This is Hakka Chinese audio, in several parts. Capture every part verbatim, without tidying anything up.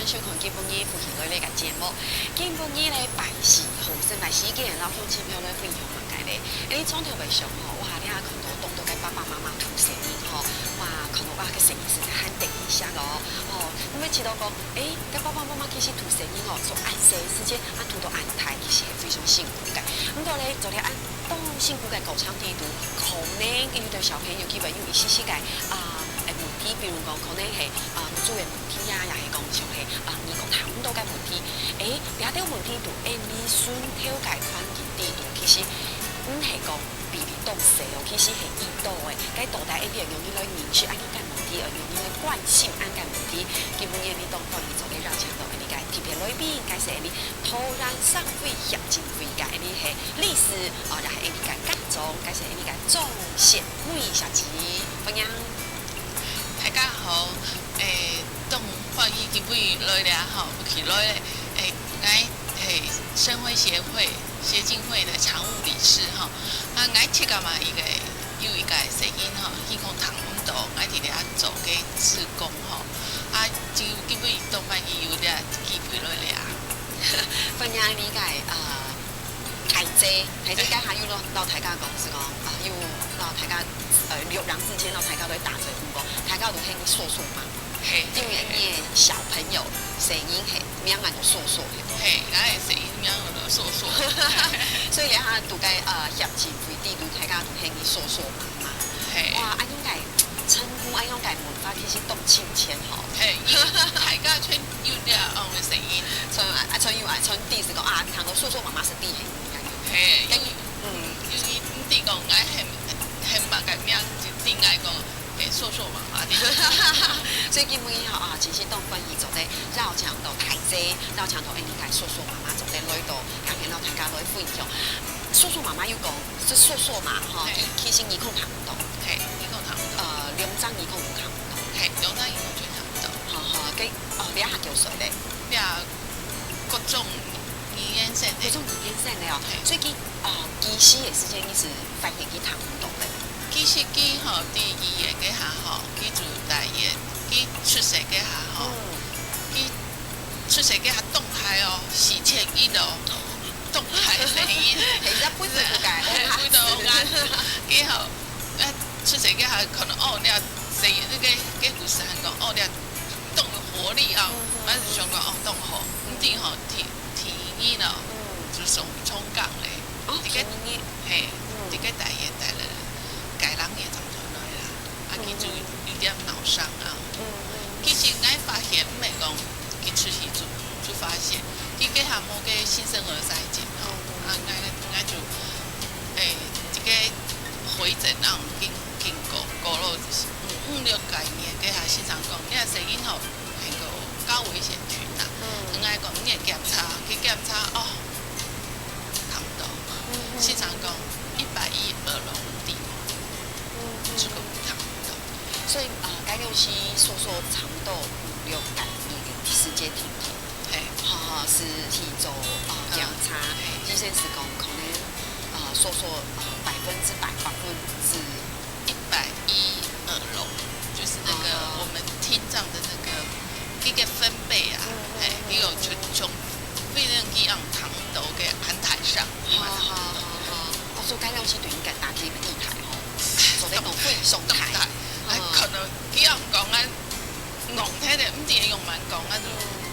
收看今晡日福氣來了个節目。今晡日呢，拜四，好生拜四，今日摎鄉親朋友來分享麼个呢？𠊎等從頭來想吼，哇，這下看到當多个爸爸媽媽渡細人吼，哇，看到哇，个細人實在還得人惜哦。哦，你會知道講，誒，个爸爸媽媽其實渡細人哦，從恁細个時間，啊，渡到恁大，其實係非常辛苦个。毋過呢，做了恁 當辛苦个過程底肚，可能有兜小朋友佢會有一息息个，啊，誒，問題，比如講，可能係，啊，屋主个問題啊，也係講像係，啊，耳公聽毋到个問題。誒，這兜問題都，𠊎等順頭个環境底肚，其實毋係講比例當細哦，其實係已多誒。該到底𠊎等愛仰般來認識恁樣个問題，愛仰般來關心恁樣个問題？今晡日𠊎等當歡迎做得邀請到𠊎等个特別來賓，該係𠊎等 桃園社會協進會个，𠊎等係理事，哦，也係𠊎等个家長，該係𠊎等个鍾雪妹小姐，歡迎。大家好，誒，當歡喜今晡日來了吼，福氣來了，誒，𠊎係生活協會協進會个常務理事吼，啊，𠊎自家嘛一個有一個細人吼，耳公聽毋到，𠊎佇這做个志工吼，啊，就今晡日當歡喜有這機會來了。 歡迎𠊎等个，呃，大姊，大姊該下又摎，摎大家講，係講，啊，又摎大家，呃，兩人之間摎大家來打招呼講，大家都喊你叔叔嘛，嘿，因為你个小朋友細人係名仔叫叔叔，係無？嘿，𠊎个細人名仔叫叔叔。所以這下都該，呃，協進會底肚，大家都喊你叔叔嘛。 嘿。哇，恁樣个稱呼，恁樣个文化，其實當親切吼。嘿，因為大家全有這樣个聲音。全啊，全有啊，全知係講啊，聽到叔叔媽媽係知係恁樣。嘿，因為，嗯，因為毋知講𠊎喊，喊麼个名，就知𠊎講，嘿，叔叔媽媽的。所以今晡日吼啊，真係當歡喜做得邀請到大姊，邀請到𠊎等个叔叔媽媽做得來到，今晡日摎大家來分享。叔叔媽媽有講 係叔叔嘛，吼，嘿。其，其實耳空聽毋到。嘿，耳空聽毋到。呃，兩隻耳空都聽毋到。嘿，兩隻耳空就聽毋到。好，好，該，哦，這下幾歲咧？這國中二年生咧。國中二年生咧哦。嘿。所以佢，哦，其實个時間佢係發現佢聽毋到咧。其實佢吼，第一眼該下吼，佢就大約，佢出世該下吼，嗯。佢 出世該下動態哦，四千一哦，動態聲音。係，一不自不改，嘿，不自不改。佢吼，啊，出世該下可能哦，你聲音，該，該故事還講，哦，你當有活力啊，嗯哼。還係想講，哦，當好，毋知吼，天，天一哦，嗯。就上，上港咧。哦，這个，天一。嘿，嗯。這个大約大了，該兩年差不多來啦。 啊，佢就有點腦傷啊。嗯，嗯。其實𠊎發現毋係講佢出世就，就發現，佢該下無个新生兒篩檢吼，嗯，嗯。啊，𠊎，𠊎就，誒，這个回診啊，經，經過，過了五，五六個月，該下先生講，你个聲音吼，還有高危險群啊。嗯。𠊎講，你个檢查，去檢查，哦，差不多。嗯，嗯。先生講，一百一耳聾無地方。 嗯，嗯。這个聽毋到。所以，呃，該量係叔叔差不多五六個月个時間停停。嘿。哈哈，係去做，呃，檢查。嘿。醫生係講可能，呃，叔叔，呃，百分之百，百分之一百一耳聾，就是那個我們聽障的那個，哦。一個分貝啊，嗯，嗯，嘿，嗯，一個從，嗯。從非常一樣聽毋到个安泰上，好，好，好，好。哦，所以該量係對於該大家个意義吼，做得講非常大。當大。哎，嗯。可能佢樣講啊，戇忒个，毋知用蠻講啊，就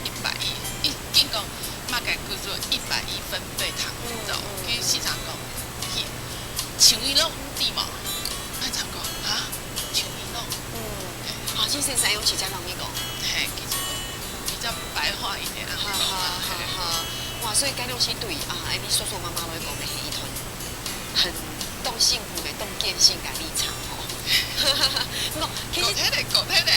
一百一，一，緊講，麼个叫做一百一分貝聽毋到，嗯，嗯，佢時常講，去，像伊攏毋知嘛，啊，常講，啊，像伊攏。嗯。嘿。啊，其實係用自家人講。嘿，其實比較白話一點啊。哈哈哈哈。哇，所以該量係對啊，哎，你叔叔媽媽來講个係一段 很當辛苦个、當艱辛个歷程吼。毋過，其實，講起來，講起來。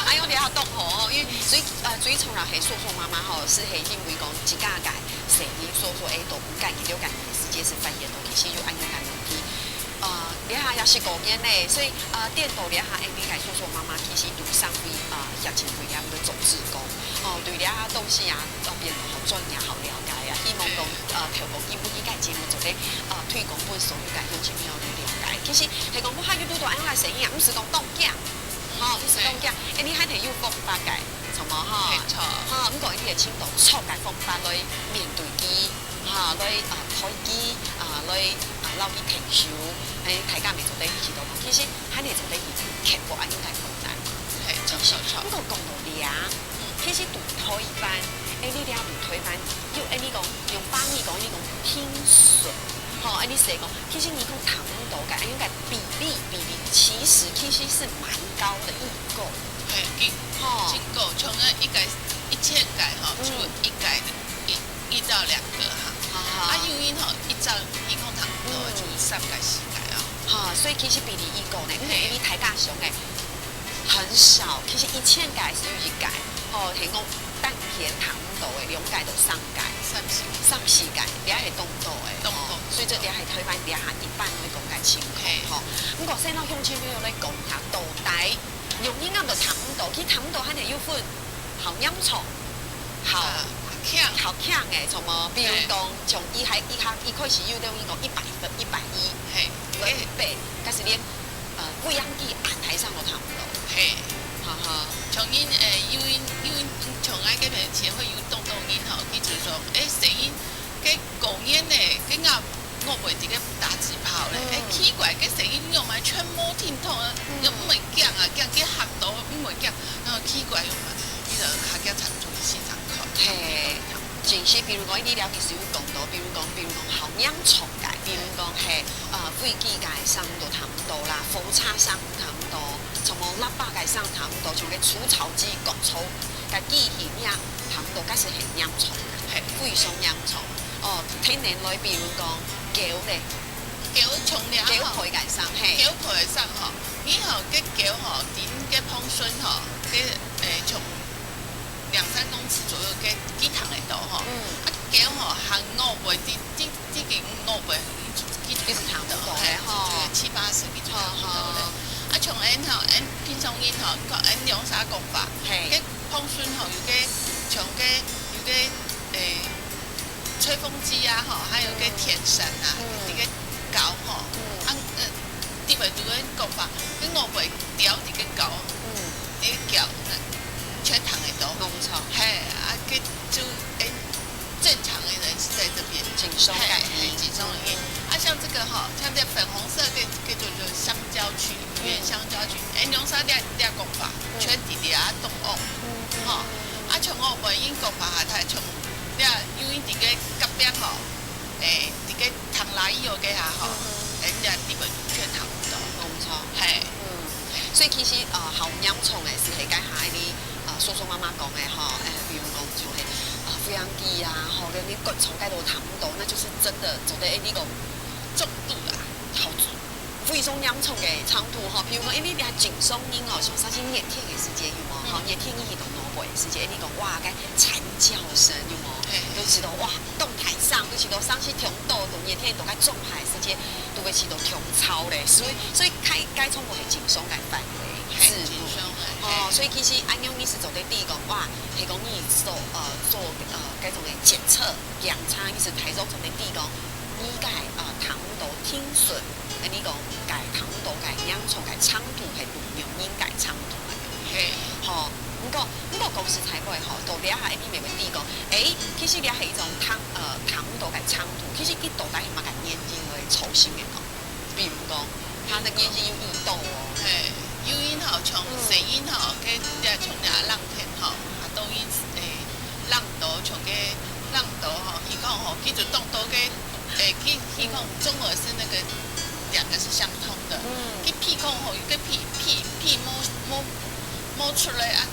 哎喲，你也當好哦，因為最，呃，最重要係叔叔媽媽吼，係，係因為講自家个細人，叔叔會到五個月、六個月个時間係發現到，其實有恁樣个問題。呃，這下也係過年咧，所以，呃，顛倒這下，𠊎等个叔叔媽媽其實都上會，呃，協進會也有做志工。 哦，對這下東西啊，呃，變得好專業、好了解啊。希望講，呃，透過今晡日个節目做得，呃，推廣分所有个鄉親朋友來了解。其實係講，𠊎還有拄著恁樣个細人啊，毋係講當驚，吼，毋係當驚，因為還係有方法个。著無吼？嘿，著。吼，毋過你會尋著著个方法來面對佢，吼，來，啊，陪佢，啊，來，啊，摎佢𢯭手，嘿，大家毋會做得去到講，其實還會做得去克服恁樣个困難。嘿，著，著，著。毋過講到這，嗯。其實對台灣，誒，你這對台灣，有，誒，你講，用華語講，你講聽損，吼，誒，你係講，其實你講聽毋到个，恁樣个比例，比例，其實，其實是蠻高的，預估。嘿，真，吼。真高，像个一个，一千个吼，嗯。就一个，一，一到兩个哈。哈哈。啊，因為吼，一隻耳空聽毋到，嗯。就三个、四个啊。哈，所以其實比例預估呢，嘿。因為大家想誒，很少，其實一千个係有一个，吼，係講單片聽毋到誒，兩个到三个。三四个。三四个，這係當多誒，當多。吼，所以這這係台灣這下一般來講个情況，嘿。吼。毋過，先摎鄉親朋友來講一下，到底 用音樂就聽毋到，其實聽毋到還係有分較嚴重，較，啊，較輕。較輕个，像無？比如講，嘿。像伊還，伊較，伊開始有咧，我講一百分，一百一，嘿。一百，假使連，呃，尾音機按大聲都聽毋到。嘿。哈哈。像𠊎，誒，有音，有音，像𠊎這片前會有當多音吼，佢就講，誒，聲音，該高音呢，該𠊎 我會佇該打嘴炮咧，嗯。誒，奇怪，該聲音仰會全無聽到啊？嗯。又毋會驚啊，驚，驚嚇到，毋會驚。然後奇怪，仰會，你就較驚慘重，時常哭。嘿，真是，比如講，你了解是有講到，比如講，比如講，較嚴重个，比如講，嘿，呃，飛機个聲都聽毋到啦，火車聲聽毋到，什麼喇叭个聲聽毋到，像該除草機、割草个機器聲聽毋到，該是很嚴重个，嘿。非常嚴重。 哦，天然來，比如講，狗咧，狗像了吼，狗吠个聲，嘿。狗吠个聲吼，你吼，該狗吼，佇該風順吼，該，誒，像兩三公尺左右，該，佢聽會到吼。嗯。啊，狗吼，行五步，直，直，直行五步，佢就，佢就聽得到，一直聽得到，嘿，吼。這個七八十，佢就聽得到咧。吼，吼。啊，像𫣆吼，𫣆平常人吼，你看𫣆兩儕講法，嘿。該風順吼，有該，像該，有該，誒， 吹風機啊，吼，還有該電扇啊，嗯。這個搞吼，嗯。啊，呃，特別有人講法，你五步吊這個搞，嗯。這個搞，呃，全聽得到。沒錯。嘿，啊，該就，誒，正常的人是在這邊。緊鬆感應。嘿，嘿，緊鬆感應。嗯。啊，像這個吼，像這粉紅色的，這個就，就香蕉區。 原香蕉區，誒，兩儕這，這講法，嗯。全直直啊，東歐，嗯，嗯，吼。嗯，嗯，嗯。啊，像𠊎本因講法哈，佢像這有一點个隔壁吼，誒，這個糖拉伊哦，該下吼，嗯，嗯。誒，這地方全糖的。沒錯。嘿。嗯。所以其實，呃，好嚴重的是，係該下你，呃，叔叔媽媽講的吼，誒，比如講像係，呃，飛行機啊，吼，連你骨頭該都聽不到，那就是真的，做得，誒，你講中毒啦。好 非常嚴重个程度吼，譬如講，因為你緊鬆音哦，像像係熱天个時節有無？吼，嗯。熱天你去到外背个時節，你講哇，該慘叫聲有無？嘿。就知道哇，當大聲，就知道上去強度，當熱天都該狀態時節，都會知道強吵咧。所以，嗯。所以該，該全部係緊鬆个範圍，嘿，自如。緊鬆个，哦，嘿。所以其實恁樣你係做得知講，哇，係講你所，呃，做，呃，該種个檢測、檢查，你係大約做得知講，你該，呃，聽毋到聽損。 恁呢講，該聽到个嚴重个程度係毋同人个程度个。嘿。吼，毋過，毋過講實在話吼，到這下你乜會知講，誒，其實這係一種聽，呃，聽到个程度，其實佢到底係麼个原因來造成个呢？比如講，他的原因有遇到哦。嘿，有因吼，像，嗯。細因吼，該，這像這冷天吼，啊，當因，誒，冷到，像該冷到吼，佢講吼，佢就凍到該 誒，佢，佢講中耳是那個兩個是相通的。嗯。佢鼻孔吼，有個鼻，鼻，鼻摸，摸，摸出來啊，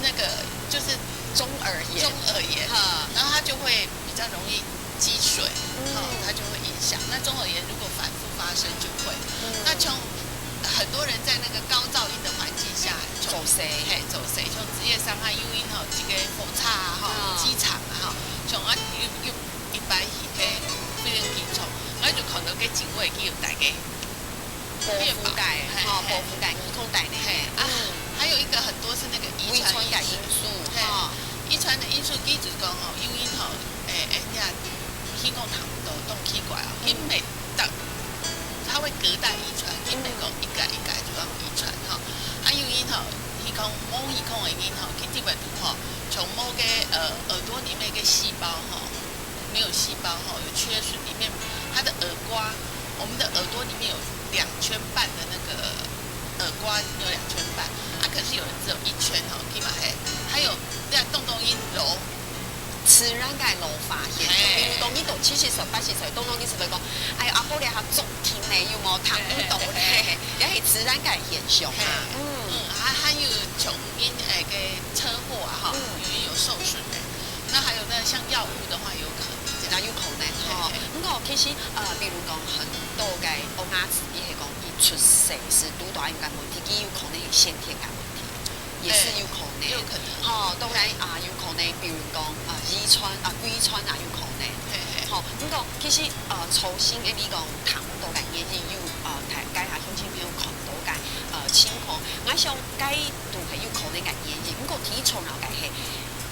那個就是中耳炎。中耳炎。哈。然後他就會比較容易積水，嗯。哦，他就會影響。那中耳炎如果反覆發生就會。嗯。那像很多人在那個高噪音的環境下，就走神。嘿，走神，像職業傷害，因為吼，這個火車啊，吼，嗯。機場啊，吼，像啊，有，有 一擺去該飛行機場，𠊎就看到該警衛佢有戴該保護蓋，保護蓋，嘿，吼，保護蓋，耳空戴呢。嘿，啊，嗯。還有一個很多是那個遺傳因素，遺傳个因素，嘿，吼。遺傳的因素，佢就講吼，因為吼，誒，誒，人家耳空聽毋到，當奇怪哦，嗯。佢每到，他會隔代遺傳，佢每個一代一代就要遺傳吼。啊，因為吼，耳當無耳空个人吼，佢特別吼，像無个呃耳朵裡面个細胞吼，沒有細胞吼，有缺損，裡面他的耳瓜，我們的耳朵裡面有兩圈半的那個耳瓜有兩圈半，啊，可是有人只有一圈吼，起碼嘿，還有這樣動動音揉，自然个老化現象，比如講，你到七十歲、八十歲，當然你是會講，哎呀，阿婆你還足輕呢，有無？聽毋到呢，也係自然个現象啊。嗯，還還有像人誒个車禍啊，哈，有有受損的，那還有那像藥物的話，有可能這樣。那有可能吼。毋過其實呃，比如講很多个嬰仔，佢係講佢出世是拄到恁个問題，佢有可能係先天个問題。 也是有可能。有可能。吼，當然啊，有可能，比如講啊，遺傳啊，遺傳啊，有可能。嘿嘿。吼，毋過其實呃，初生个你講聽毋到个原因有呃，大家鄉親朋友看到个呃情況，𠊎想該都係有可能个原因。毋過最重要个係，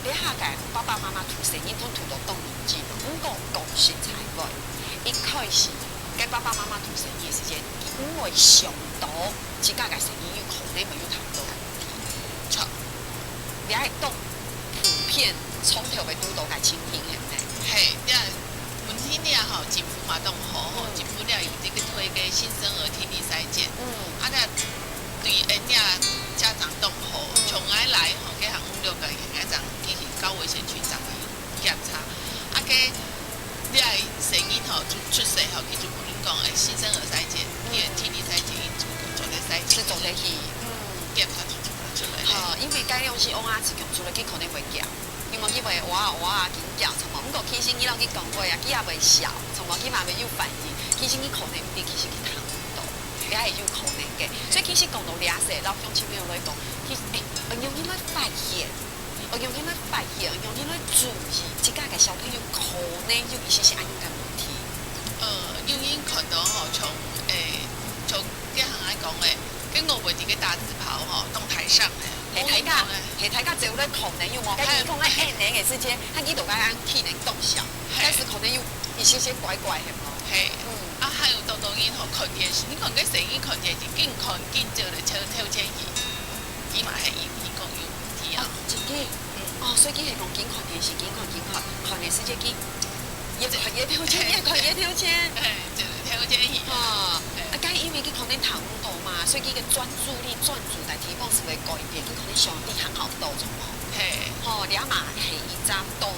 這下个爸爸媽媽渡細人通渡到當認真，毋過講實在話，一開始个爸爸媽媽渡細人个時間，佢毋會想到 自家个細人有可能會有聽毋到个問題。著。這係當普遍常透會堵到个情形，係毋係？嘿，這問題這吼，政府嘛當好吼，政府這有這个推个新生兒聽力篩檢，嗯，啊，這對𫣆這家長當好，嗯，像𠊎倈吼，該行五六个月，𠊎正去高危險群長去檢查，啊，該 你个細人吼，就出世吼，佢就無論講，誒，新生兒篩檢，佢个聽力篩檢，佢就做得篩檢，係做得去，嗯，檢查就做得出來。吼，因為該量是嬰仔自強出來，佢可能會驚，因為佢會哇啊哇啊緊叫，著無？毋過其實你摎佢講話啊，佢也會笑，著無？佢嘛會有反應。其實你可能毋知，其實佢聽毋到，也係有可能个。所以其實講到這些，摎鄉親朋友來講，其實，誒，仰般來發現？ 愛仰般來發現，愛仰般來注意自家个小朋友可能有一些些恁樣个問題。呃，有人看到吼，像，誒，像這行來講誒，跟我會這个大字袍吼，當大聲誒，係大家，係大家走來看呢，有無？該你講个恁樣个時間，他佢都該恁去能當笑，但是可能有一些些怪怪，係無？嘿，嗯，啊，還有當多人吼看電視，你看該細人看電視，緊看緊走來跳跳前去，佢嘛係因為講有問題啊。哦，真个。 哦，所以佢係講緊看電視，緊看緊看，看个時節佢越看越跳針，越看越跳針。嘿，就跳針去。哦，啊，該因為佢可能聽毋到嘛，所以佢个專注力、專注个地方係會改變，佢可能想得還較多，著無？嘿。吼，這嘛係一隻當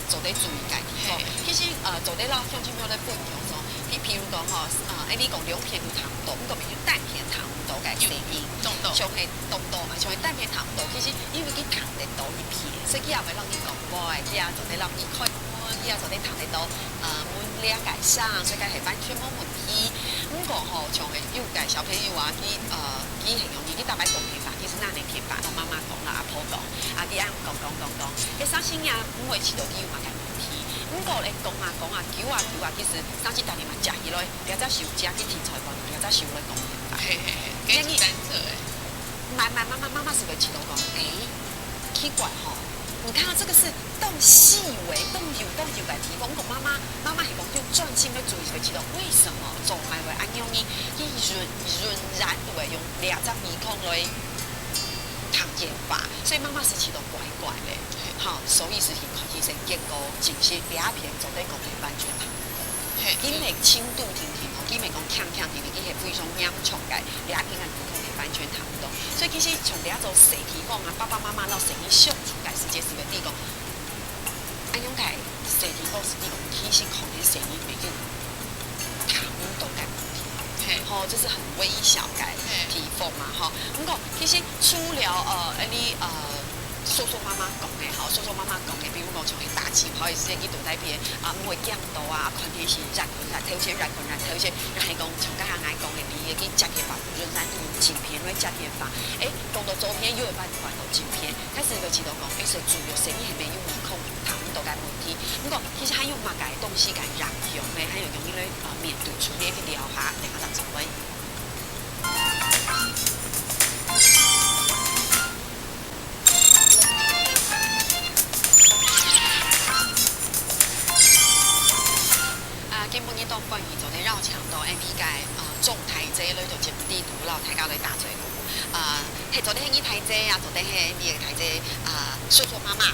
做得注意个地方。嘿。其實，呃，做得摎鄉親朋友來分享說，譬，譬如講吼，呃，誒，你講兩片都聽毋到，毋過譬如單片聽毋到个聲音，當多。像係當多嘛，像係單片聽毋到，其實因為佢聽得到一片，所以佢也會摎你講 話，佢也做得摎你開門，佢也做得聽得到，呃，門鈴个聲，所以該係完全無問題。毋過吼，像係有个小朋友啊，佢，呃，佢係容易，佢逐擺講電話，其實若連電話摎媽媽講，摎阿婆講，啊，佢恁講講講講，該小心啊，毋會試著佢有麼个問題。毋過咧，講啊講啊，久啊久啊，其實小心打電話接起來，這隻手接去聽採訪，這隻手來講電話。嘿嘿嘿，該就單側誒。慢慢慢慢慢慢係會試著講，誒，奇怪吼， 你看啊，這個是當細微、當幼、當幼个地方。講媽媽，媽媽係講就專心个注意，就知道為什麼做麼个會恁樣呢？佢仍，仍然都會用這隻耳孔來聽電話，所以媽媽係試著怪怪个，吼，所以係去看醫生，結果證實這片做得講係完全聽毋到。 嘿，佢个程度定定哦，佢毋係講輕輕定定，佢係非常嚴重个，這片个耳孔係完全聽毋到。所以其實從這做細地方啊，爸爸媽媽摎細人相處个時節，係會知講，恁樣个細地方係知講，其實可能細人會有聽毋到个問題。嘿。吼，這是很微小个地方嘛，吼。毋過其實除了呃，你呃， 叔叔媽媽講个吼，叔叔媽媽講个，比如講像係打氣泡个時間，佢都在邊啊，毋會驚到啊，看電視，熱睏熱，頭前熱睏熱，頭前，若係講像剛剛𠊎講个，你个去接電話，仍然都用正片來接電話。誒，講到左片，又會換，換到正片，開始就知道講，誒，所以主要細人係無有耳孔，聽毋到个問題。毋過其實還有麼个東西个影響呢？還有容易來呃面對處理去療哈，等下再做。 啊，今晡日當歡喜做得邀請到𫣆俚个呃總台長來到節目裡肚，摎大家來打嘴鼓。啊，係做得係你大姐啊，做得係你个大姐啊，叔叔媽媽，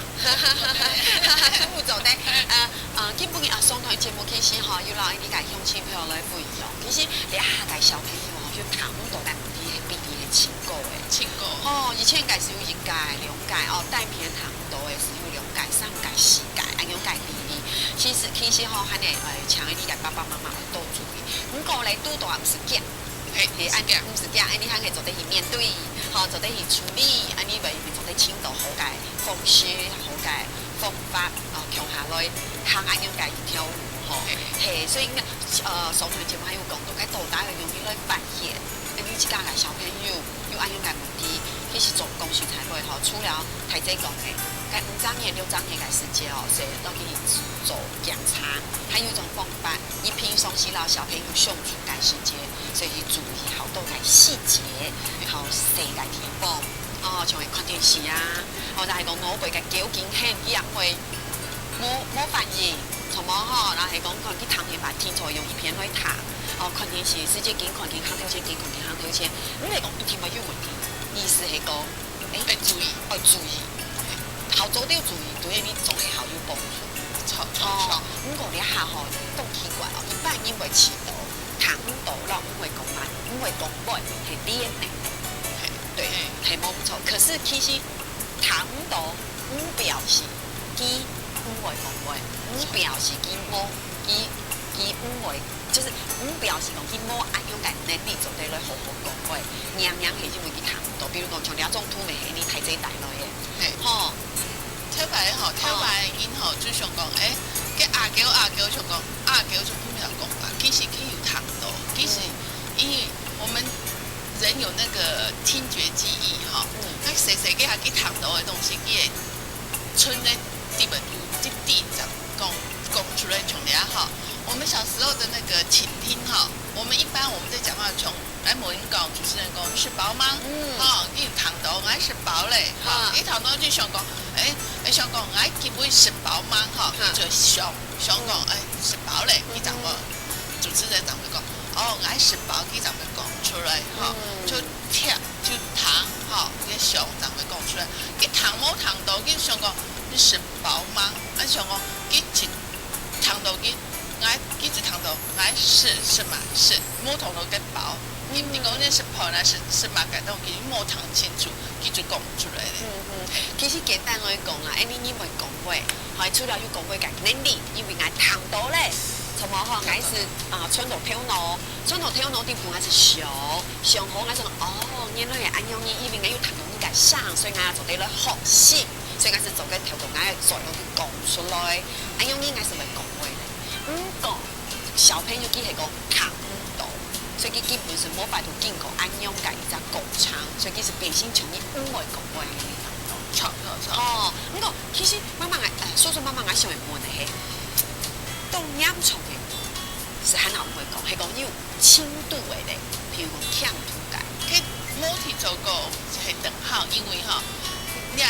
全部做得。呃，呃，今晡日啊，上台節目其實吼，有摎𠊎等个鄉親朋友來分享。其實這下个小朋友吼，有聽毋到个問題，係比例係盡高个。盡高。吼，以前个時候一屆、兩屆，哦，單片聽毋到个時候兩屆、三屆、四屆，恁樣个比例。其實，其實吼，還係，呃，請你个爸爸媽媽愛多注意。毋過咧，堵到也毋使驚。 嘿，係，毋使驚。毋使驚，恁樣還係做得去面對，吼，做得去處理，恁樣會，會做得尋到好个方式、好个方法，哦，共下來行恁樣个一條路，吼。嘿。嘿，所以，呃，上台節目還有講到，該到底愛仰般來發現，恁樣自家个小朋友有恁樣个問題，其實做講實在話，吼，除了大姐講个，該五隻月、六隻月个時節哦，所以落去做檢查，還有一種方法，你平常時摎小朋友相處个時節， 所以注意好多个細節，好細个地方，哦，像係看電視啊，或者係講外背个環境，佢也毋會無，無反應，什麼吼，然後係講可能去聽電話，聽錯用一片來聽，哦，看電視，時節緊看緊行頭前，緊看緊行頭前，毋係講一定會有問題，意思係講，誒，愛注意。愛注意，好做得注意，對於你做得好有幫助。著，著，著。哦，毋過這下吼，當奇怪哦，一般人會試到。 聽毋到摎毋會講話，毋會講話係連呢。嘿，對，嘿。係無毋著。可是其實聽毋到，毋表示佢毋會講話，毋表示佢無，佢，佢毋會，就是毋表示講佢無恁樣个能力做得來好好講話。硬硬係因為佢聽毋到。比如講，像這種圖片係你大姐帶來个，嘿。吼。頭擺吼，頭擺个人吼，就想講，誒，該阿嬌阿嬌想講， 啊，佢就毋曉講話，其實佢有聽到，其實因為我們人有那個聽覺記憶哈，嗯。那細細个下佢聽到个東西，佢會存在裡面有一滴這樣講，講出來像這樣哈。我們小時候的那個傾聽哈，我們一般我們在講話從 來問講，主持人講，你食飽嗎？嗯。吼，佢有聽到，𠊎食飽咧。吼，啊。佢聽到就想講，誒，誒，想講，𠊎今晡日食飽嗎？吼，哈。佢就想，想講，嗯。誒，食飽咧，嗯哼。佢正會，主持人正會講，哦，𠊎食飽，佢正會講出來，吼，嗯。就聽，就聽，吼，佢想正會講出來。佢聽無聽到，佢想講，你食飽嗎？啊，想講，佢一聽到佢 𠊎，佢就聽到，𠊎食，食嘛，食，無聽到該飽。你，你講你食飯啊，食，食麼个東西，無聽清楚，佢就講毋出來咧。嗯，嗯。其實簡單來講啊，恁樣人會講話，吼，除了有講話个能力，因為𠊎聽到咧，什麼吼，𠊎係，啊，轉到頭腦，轉到頭腦頂部𠊎係想，想好𠊎想，哦，原來係恁樣呢，因為𠊎有聽到你个聲，所以𠊎做得來學習，所以𠊎係做个頭腦，𠊎做得去講出來，恁樣呢，𠊎係會講話咧。毋過 小朋友佢係講聽毋到，所以佢根本係無法度經過恁樣个一隻過程，所以佢係變成像你毋會講話个樣。著，著，著。哦，毋過其實媽媽，呃，叔叔媽媽，𠊎想問个係，當嚴重个，係還好毋會講，係講有程度个咧，譬如講程度个。佢無去做過，係等好，因為吼，你若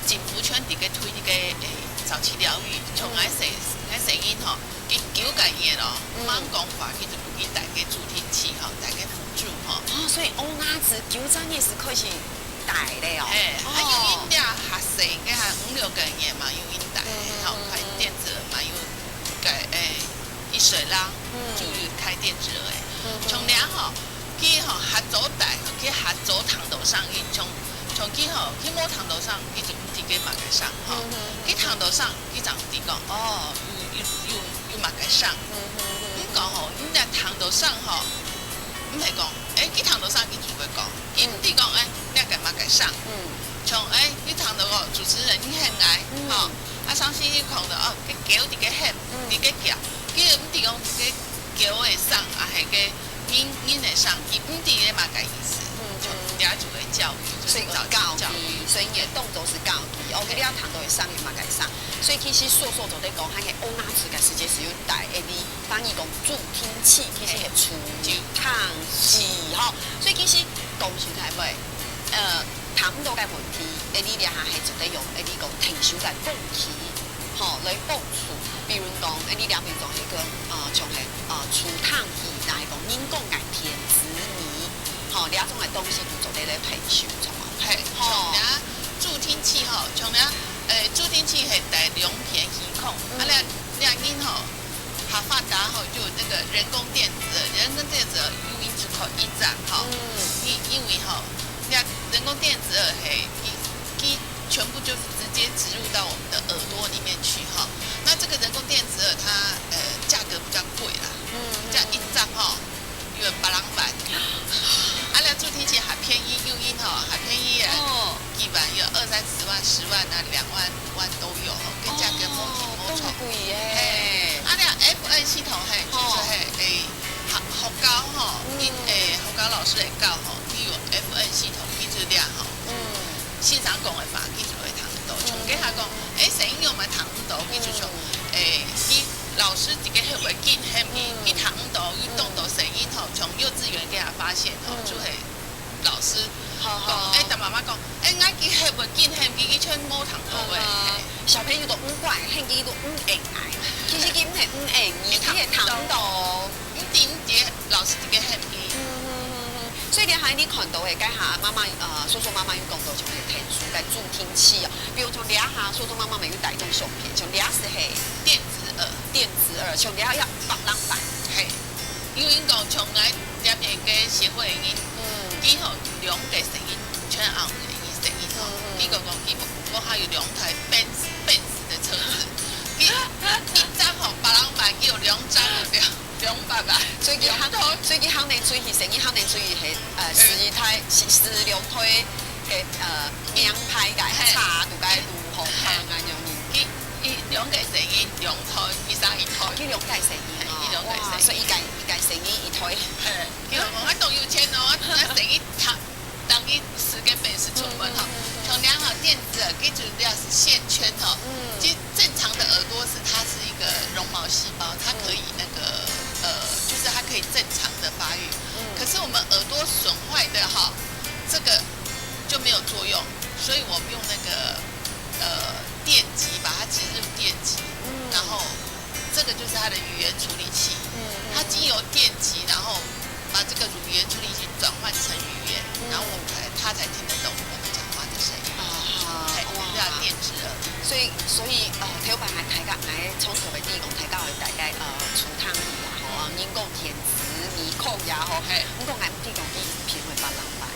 政府全力个推那個，誒，早期療育，從𠊎細，𠊎細人吼， 佢九個月咯，嗯。吂講話，佢就分佢戴个助聽器吼，戴个輔助吼。哦，所以烏鴨子九隻月係開始戴咧哦。嘿，哦。啊，有人這較細个，還五六個月嘛，有人戴，嗯，吼，嗯，開電子耳嘛，有個，誒，一歲啦，嗯。就有開電子耳誒。嗯，嗯。像這吼，佢吼較早戴，佢較早聽到聲音，像，像佢吼，佢無聽到聲，佢就毋知該麼个聲吼。嗯，嗯，嗯。佢聽到聲， 佢正知講，哦，有，有，有，有麼个聲。嗯，嗯，嗯。你講吼，你若聽到聲吼，毋係講，誒，佢聽到聲佢就會講，佢毋知講，誒，你个麼个聲。嗯。像，誒，你聽到哦，主持人你喊𠊎，嗯。吼，啊，上次你講到，哦，該狗佇該喊，嗯。佇該叫，佢毋知講該狗个聲，啊，係該 人，人个聲，佢毋知該麼个意思，嗯，就這就係教育，就是早期教育。所以講教育，所以你个動作係教育。OK，你愛聽到个聲係麼个聲。所以其實叔叔做得講，還係烏鴨子个時節係有戴，誒，你翻譯講助聽器，其實係助聽器吼。所以其實講實在話，呃，聽毋到个問題，誒，你這下係做得用，誒，你講聽手个風氣， 吼，來幫助。比如講，誒，你這邊就係講，呃，像係，呃，助聽器，就係講人工个電子耳，吼，哦，這種个東西就做得來退休，著無？嘿，吼。像這助聽器吼，像這，誒，助聽器係戴兩片耳孔，啊，嗯。這，這人吼，較發達吼，就有那個人工電子耳，人工電子耳有影就靠一張吼，嗯。因，因為吼，這人工電子耳係，佢，佢全部就是直接植入到我們的耳朵裡面去吼。那這個人工電子耳它，呃，價格比較貴啦，嗯，嗯，這一張吼， 有百零萬。啊，這助聽器還便宜，有影吼，還便宜耶。哦。幾萬，有二三十萬、十萬啊，兩萬、五萬都有吼，跟價格無停無漲。哦，當貴耶。嘿，啊，這F N系統，嘿，就係，哦。嘿，誒，學，學校吼，嗯。誒，學校老師會教吼，佢有F N系統，佢就這吼。嗯。先生講个話，佢就會聽得到。像佢還講，嗯。誒，聲音有無聽得到，佢就說，嗯。誒，佢 老師自家係會緊喊佢，嗯。佢聽毋到，佢當到聲音吼，從幼稚園給他發現吼，嗯。就係老師講，好，好。誒，同媽媽講，誒，𠊎佢係會緊喊佢，佢全無聽到誒。嗯，嘿。小朋友都毋乖，喊佢都毋應該。其實佢毋係毋應你，佢係聽毋到。佢聽毋到。毋知，毋知，老師自家喊佢。嗯，嗯，嗯，嗯。所以你還你看到誒，該下媽媽，呃，叔叔媽媽有講到像係特殊个助聽器哦，比如像這下叔叔媽媽們有戴種相片，像這係係電子耳。 電子耳，像這愛百零萬。嘿，因為講從來這片个協會已經，嗯。佢吼有兩個聲音，全紅个聲音吼，嗯，嗯。佢講講佢屋下有兩台Benz，Benz的車子，佢一張吼百零萬，佢有兩張有兩，兩百萬，所以佢行，兩台。所以佢行得出去，聲音行得出去，係，呃，嘿。十一台，十，十兩台个，呃，名牌个，嘿。車都該路好行啊，嘿。樣。佢 佢兩個細人，兩台，佢生一台。哦，佢兩個細人哦。嘿，佢兩個細人。哇，所以一個，一個細人一台。嘿，佢老公，我當有錢哦，我細人讀，當佢時間本事出門吼。嗯，嗯，嗯，嗯。像這樣吼，電子耳，佢就這樣是線圈吼。嗯。其實正常的耳朵是它是一個絨毛細胞，它可以那個，呃，就是它可以正常的發育。嗯。可是我們耳朵損壞的哈，這個就沒有作用，所以我們用那個 呃，電極，把它植入電極，嗯。然後這個就是它的語言處理器。嗯，嗯，它經由電極，然後把這個語言處理器轉換成語言，嗯。然後我們才，它才聽得懂我們講話的聲音。啊哈，嘿，哇。這樣電子耳。所以，所以，呃，頭擺還大家，還從頭尾地講，大家會大概，呃，除湯儀啊，吼，嗯。人講電子耳孔也好，嘿。毋過𠊎毋知講，佢便宜百零萬。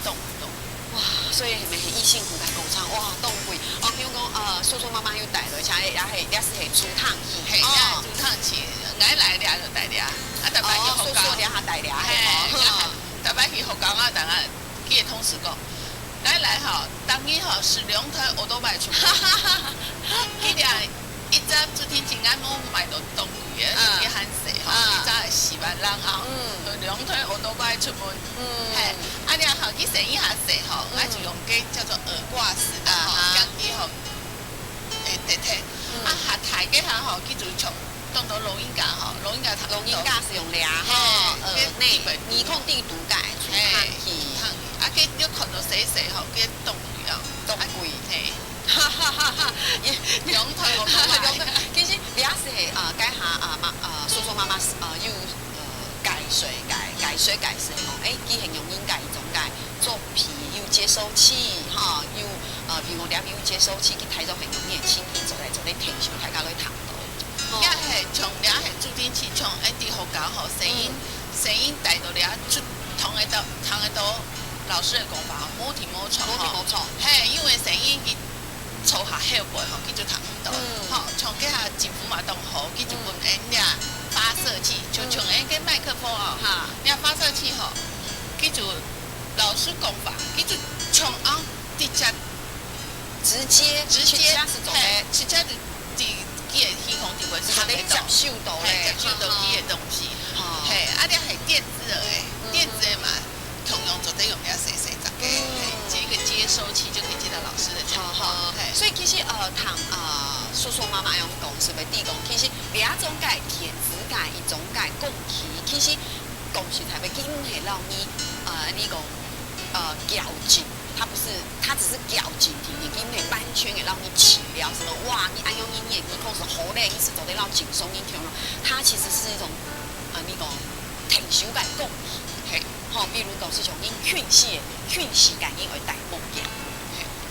懂，懂。 哇，所以係毋係異性湖个廣場，哇，當貴。哦，比如講，呃，叔叔媽媽有帶落，像也係，也係係除湯儀，嘿，哦。也係除湯儀，𠊎來了就帶了，啊，逐擺去學校。哦，叔叔了下帶了，嘿，嘿，哦。逐擺去學校啊，等下，佢个同事講，𠊎來吼，逐日吼，駛兩台奧多拜出門。佢這一隻助聽器，𠊎無買到當貴个，嗯。佢還細吼，嗯。一隻四萬零銀，嗯。兩台奧多拜出門。 嗯。嘿，啊，你看吼，佢細人較細吼，嗯。𠊎就用个叫做耳掛式的吼，啊哈。降低吼，誒，地鐵。嗯。啊，較大个下吼，佢就像當多老人家吼，老人家讀，老人家係用這吼，嘿，耳內，耳孔底肚个，除湯器。嘿，除湯器。啊，佢你看到細細吼，佢當貴哦。當貴。啊，嘿。哈哈哈哈，兩台奧多拜。兩台，其實這係，呃，該下，呃，媽，呃，叔叔媽媽，呃，有 呃，解說个，解說个時候，誒，佢形容應該一種个作品，有接收器，吼，有，呃，比如講，這邊有接收器，佢大眾形容你个聲音做來做來聽，大家都會聽到。也係像，也係助聽器，像𠊎等學校吼，聲音，嗯。聲音帶到這，就聽得到，聽得到老師个講法，無停無錯，無停無錯。嘿，因為聲音佢 坐下後背吼，佢就聽毋到。嗯。吼，像該下政府嘛當好，佢就分𠊎這發射器，就像𠊎个麥克風哦，哈。這發射器吼，佢就老師講話，佢就像啊直接，直接，直接，直接係做个，嘿，直接就佇佢个耳孔底背就聽得到，就接收到咧。嘿，接收到佢个東西。哦。嘿，啊，這係電子耳誒，嗯。電子耳嘛， 共樣做得用這細細隻个，嗯。嘿，接一個接收器就可以接到老師的講話。好，好。嘿。所以其實，呃，聽，呃，叔叔媽媽恁樣講，係毋係？其實這種个電子个一種个講起，其實講實在話，佢毋係讓你，呃，你講，呃，較緊，它不是，它只是較緊，佢，佢毋係完全个讓你治療什麼，哇，你恁樣你，你的耳孔係好咧，你係做得讓緊鬆，你聽了，它其實是一種，呃，你講，聽收个講起。嘿。 吼，比如講係像人近視个，近視个人愛戴目鏡，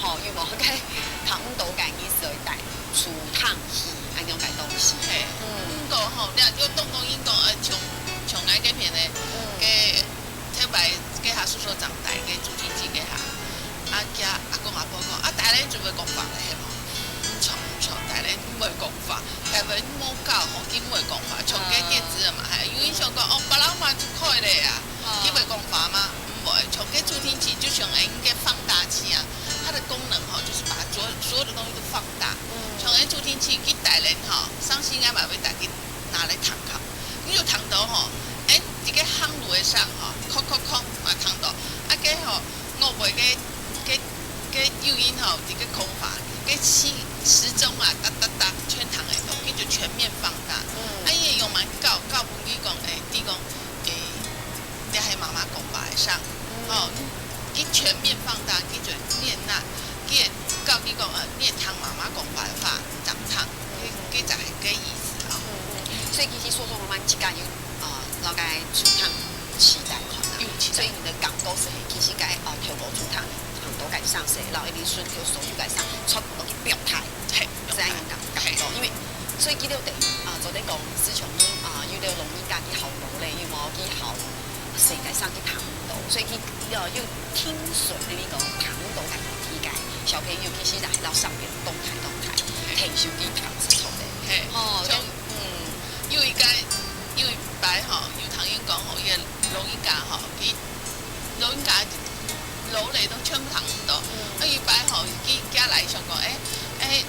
吼，有無？該看毋到个人係愛戴助聽器，恁樣个東西。嘿，毋過吼，你若就當講應該，呃，像像𠊎該片个，該頭擺該下叔叔正戴个助聽器該下，啊，厥阿公阿婆講，啊，戴了就會講話了，係無？毋著毋著，戴了毋會講話。 台灣無教吼，佢毋會講話，像該電子的嘛，還有人想講，哦，別人嘛就可以了呀，佢會講話嗎？毋會，像該助聽器就像𠊎个放大器啊，它的功能吼，就是把所所有的東西都放大。像該助聽器，佢戴了吼，上次𠊎嘛會戴佢拿來聽看，你有聽到吼，哎，這个行路个聲吼，叩叩叩嘛聽到，啊，該吼，我會个个个有音吼，這个空法，个時時鐘啊，哒哒哒，全聽得到，佢就全面放大。啊，佢个用蠻高，高分佢講，哎，佢講，哎，這係媽媽講話个聲，吼，佢全面放大，佢就念那，佢个高佢講，呃，你聽媽媽講話个話，正聽，佢佢就係个意思啊。所以其實叔叔媽媽自家有啊，老个助聽器戴看啊，所以你的感覺是很，其實該啊，透過助聽 很多个聲勢，然後一直順透所有个聲，全部都去表態，嘿，係恁樣感覺，因為所以佢兜等於啊，做得講，自從啊，有兜老人家去學老咧，有無去學世界上去聽毋到，所以佢要有聽損的那個聽毋到个問題个小朋友，其實在到上邊動態動態，嘿，聽手機聽是錯的，嘿，哦，像嗯，有一个有一擺吼，有聽人講吼，一个老人家吼，佢老人家 老咧都全部聽毋到。啊，有擺吼，佢佢來想講，哎哎，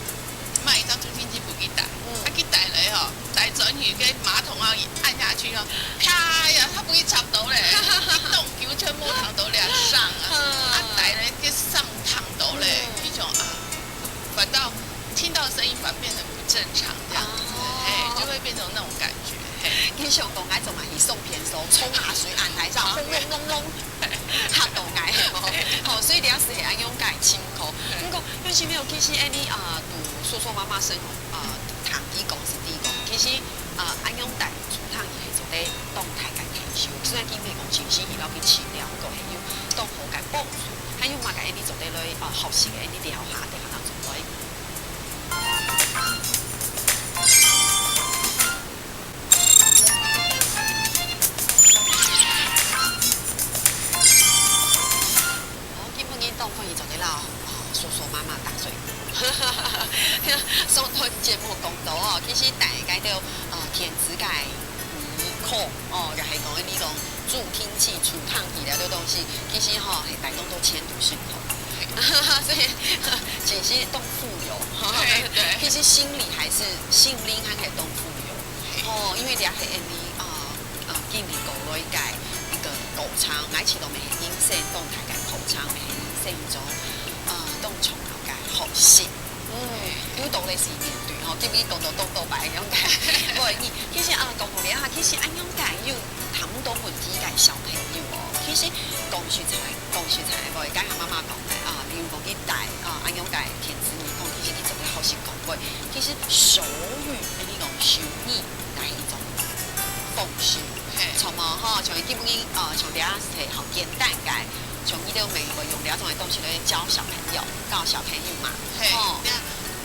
買一張助聽器分佢戴，啊，佢戴咧吼，戴轉去，該馬桶啊一按下去吼，啪呀，佢分佢插到咧，一棟球全部聽到咧，聲啊，啊，戴咧該聲聽到咧，一種啊，反倒聽到聲音反變成不正常這樣子，哎，就會變成那種感覺，嘿。佢想講，哎，怎麼一送偏收，沖下水按來上，轟隆隆隆。 嚇到𠊎，係無？吼，所以這下係恁樣个情況。毋過，有時候其實恁呢啊，對叔叔媽媽身啊，聽佢講是佢講，其實啊，恁樣戴助聽器係做得當大个提升。雖然今日講真係去到去治療，毋過係有當好个幫助，還有麼个恁呢做得來啊，學習个恁呢療效，等下當中來。 哦，今晡日當歡喜做得摎，哦，叔叔媽媽打嘴鼓。上段節目講到哦，其實大家都，呃，電子个耳孔，哦，就係講你講助聽器、助聽器這兜東西，其實吼，係大家都前途辛苦。所以，其實當富有，嘿，對。其實心裡還是，心靈還係當富有。 哦，因為這係恁呢，呃，呃，經歷過來个一個過程，𠊎試著乜係人生當大个過程，乜係人生一種，呃，當重要个學習。嗯，有道理係面對吼，今日講到當多擺恁樣个，無你，其實啊，講到這下，其實恁樣个有聽毋到問題个小朋友哦，其實講實在，講實在，無，剛剛媽媽講个啊，比如講佢戴啊，恁樣个電子耳孔，其實佢做得學習講話，其實手語，恁呢講手語。 个一種方式。嘿。像無吼，像基本音，呃，像這下係好簡單个，像佢兜乜會用這種个東西來教小朋友，教小朋友嘛。嘿，吼。這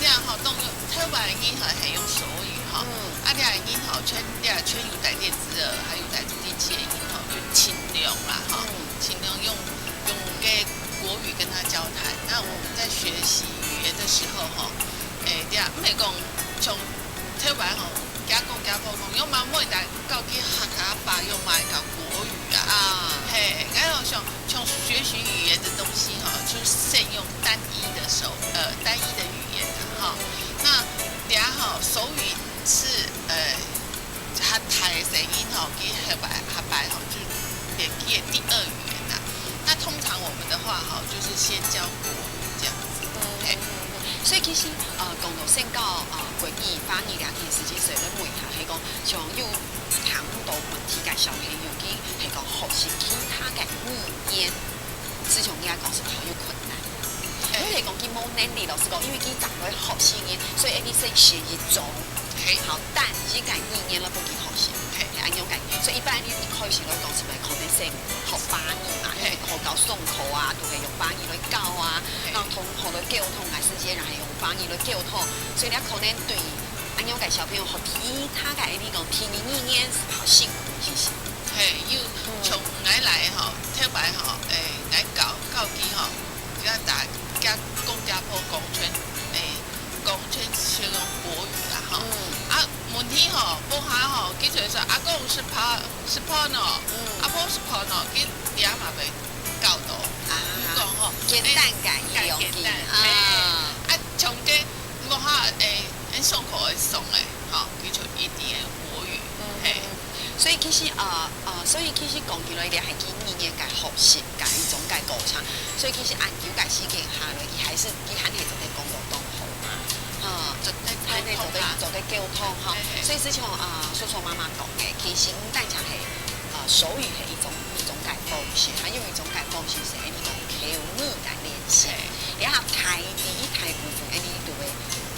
這吼，當用頭擺个人吼係用手語吼，嗯。啊，這个人吼，全這全有戴電子耳，還有戴助聽器个人吼，就盡量啦吼，嗯。盡量用用个國語跟他交談。那我們在學習語言的時候吼，誒，這毋係講像頭擺吼， 家公家婆講，用嘛莫戴教佢客家話，用嘛愛教國語啊。啊。嘿，𠊎有想，像學習語言的東西吼，就善用單一的手，呃，單一的語言啊，哈。那等下吼，手語是，呃，較大个聲音吼，佢下擺下擺吼，就變佢个第二語言啊。那通常我們的話吼，就是先教國語這樣子。嗯，嘿。嗯，嗯。所以其實，呃，講到先教，呃，國語、華語這件事情，所以咧問一下，係講 像有聽毋到問題个小朋友，佢係講學習其他个語言，實際上應該講係較有困難。嘿。毋係講佢無能力，老實講，因為佢正會學習語言，所以恁呢先學一種，嘿。好，等佢个語言來分佢學習，嘿。係恁樣个。所以一般你一開始來講，係毋係可能先學華語嘛？嘿。因為學校上課啊，都係用華語來教啊，嘿。然後同學來溝通，還係這人係用華語來溝通，所以你可能對恁樣个小朋友學其他个，你講第二語言係好辛苦，其實。嘿，有，嗯。從𠊎來吼，頭擺吼，誒，𠊎教，教佢吼，佢大家公家婆講全，誒，講全是用國語啦吼。嗯。啊，問題吼，無下吼，佢就會說，阿公食飯，食飯哦，嗯。阿婆食飯哦，佢爹嘛會教到。啊。你講吼，簡單个，誒，用簡單，啊。嘿。啊，從這 無下，誒，𠊎上課會上誒，吼，佢就一定會國語，嗯。嘿。所以其實，呃，呃，所以其實講起來，這係佢語言个學習，个一種个過程。所以其實恁久个時間下來，佢還係，佢還係做得講到當好嘛，吼，做得，還係做得，溝通啊。做得溝通，吼。嘿，嘿。所以就像，呃，叔叔媽媽講个，其實毋單淨係，呃，手語係一種，一種个方式，還有一種个方式係，你講口語个練習。嘿。 這下大，大部分恁呢都會，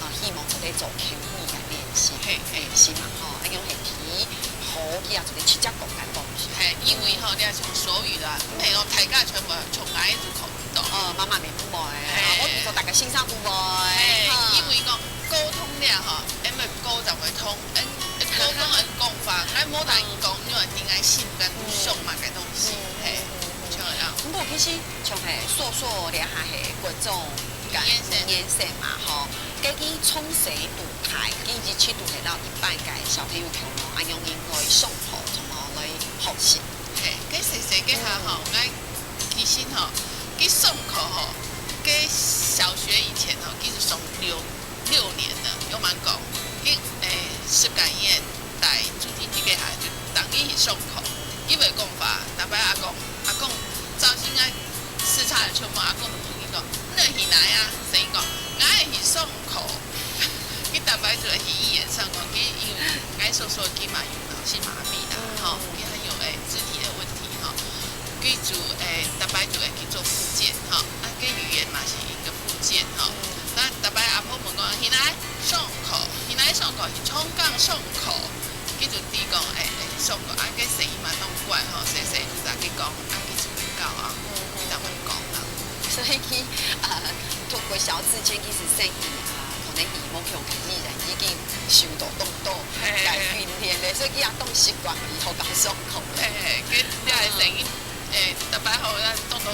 呃，希望做得做口語个練習，嘿，嘿。練習嘛，吼，恁樣係第一，好，佢也做得直接講个東西。嘿，因為吼，你也像手語啦，毋係講大家全部從哪一組口語到。哦，媽媽咪毋會，嘿。啊，我做大家先生都會，嘿，哈。因為講溝通了吼，因為溝通會通，嗯，溝通很講法，還無人講，因為點解性跟上嘛个東西，嗯，嘿，嗯，嗯，嗯。像恁樣。不過其實像係叔叔這下係國中 五年生。五年生嘛，吼，該佢從細到大，佢一直都係摎一般个小朋友共樣，恁樣應該上課，同樣來學習。嘿，該細細个下吼，嗯。𠊎其實吼，佢上課吼，該小學以前吼，佢就上六，六年了，有蠻講，佢，誒，十個月 帶助聽器个下就等於去上課，佢會講話，逐擺阿公，阿公早時𠊎視察个時候，阿公就問佢講，你去哪啊？細人講，𠊎去上課。佢逐擺就會去語言上課，佢因為𠊎叔叔佢嘛有腦性麻痺啦，吼，佢還有，誒，肢體个問題，吼。 佢就，誒，逐擺就會去做復健，吼，啊，該語言嘛是一個復健，吼。嗯。啊逐擺阿婆問講，去哪上課？去哪上課？去長江上課。佢就知講，誒，誒，上課，啊，該細人嘛當乖，吼，細細就同佢講，啊，佢就會教啊，嗯，佢就會講啊。所以佢，呃，讀國小之前，其實細人，啊，可能佢無像佢語言已經受到當多 嘿。个訓練咧，所以佢也當習慣去學校上課咧。嘿，佢這个聲音，誒，逐擺吼，咱當多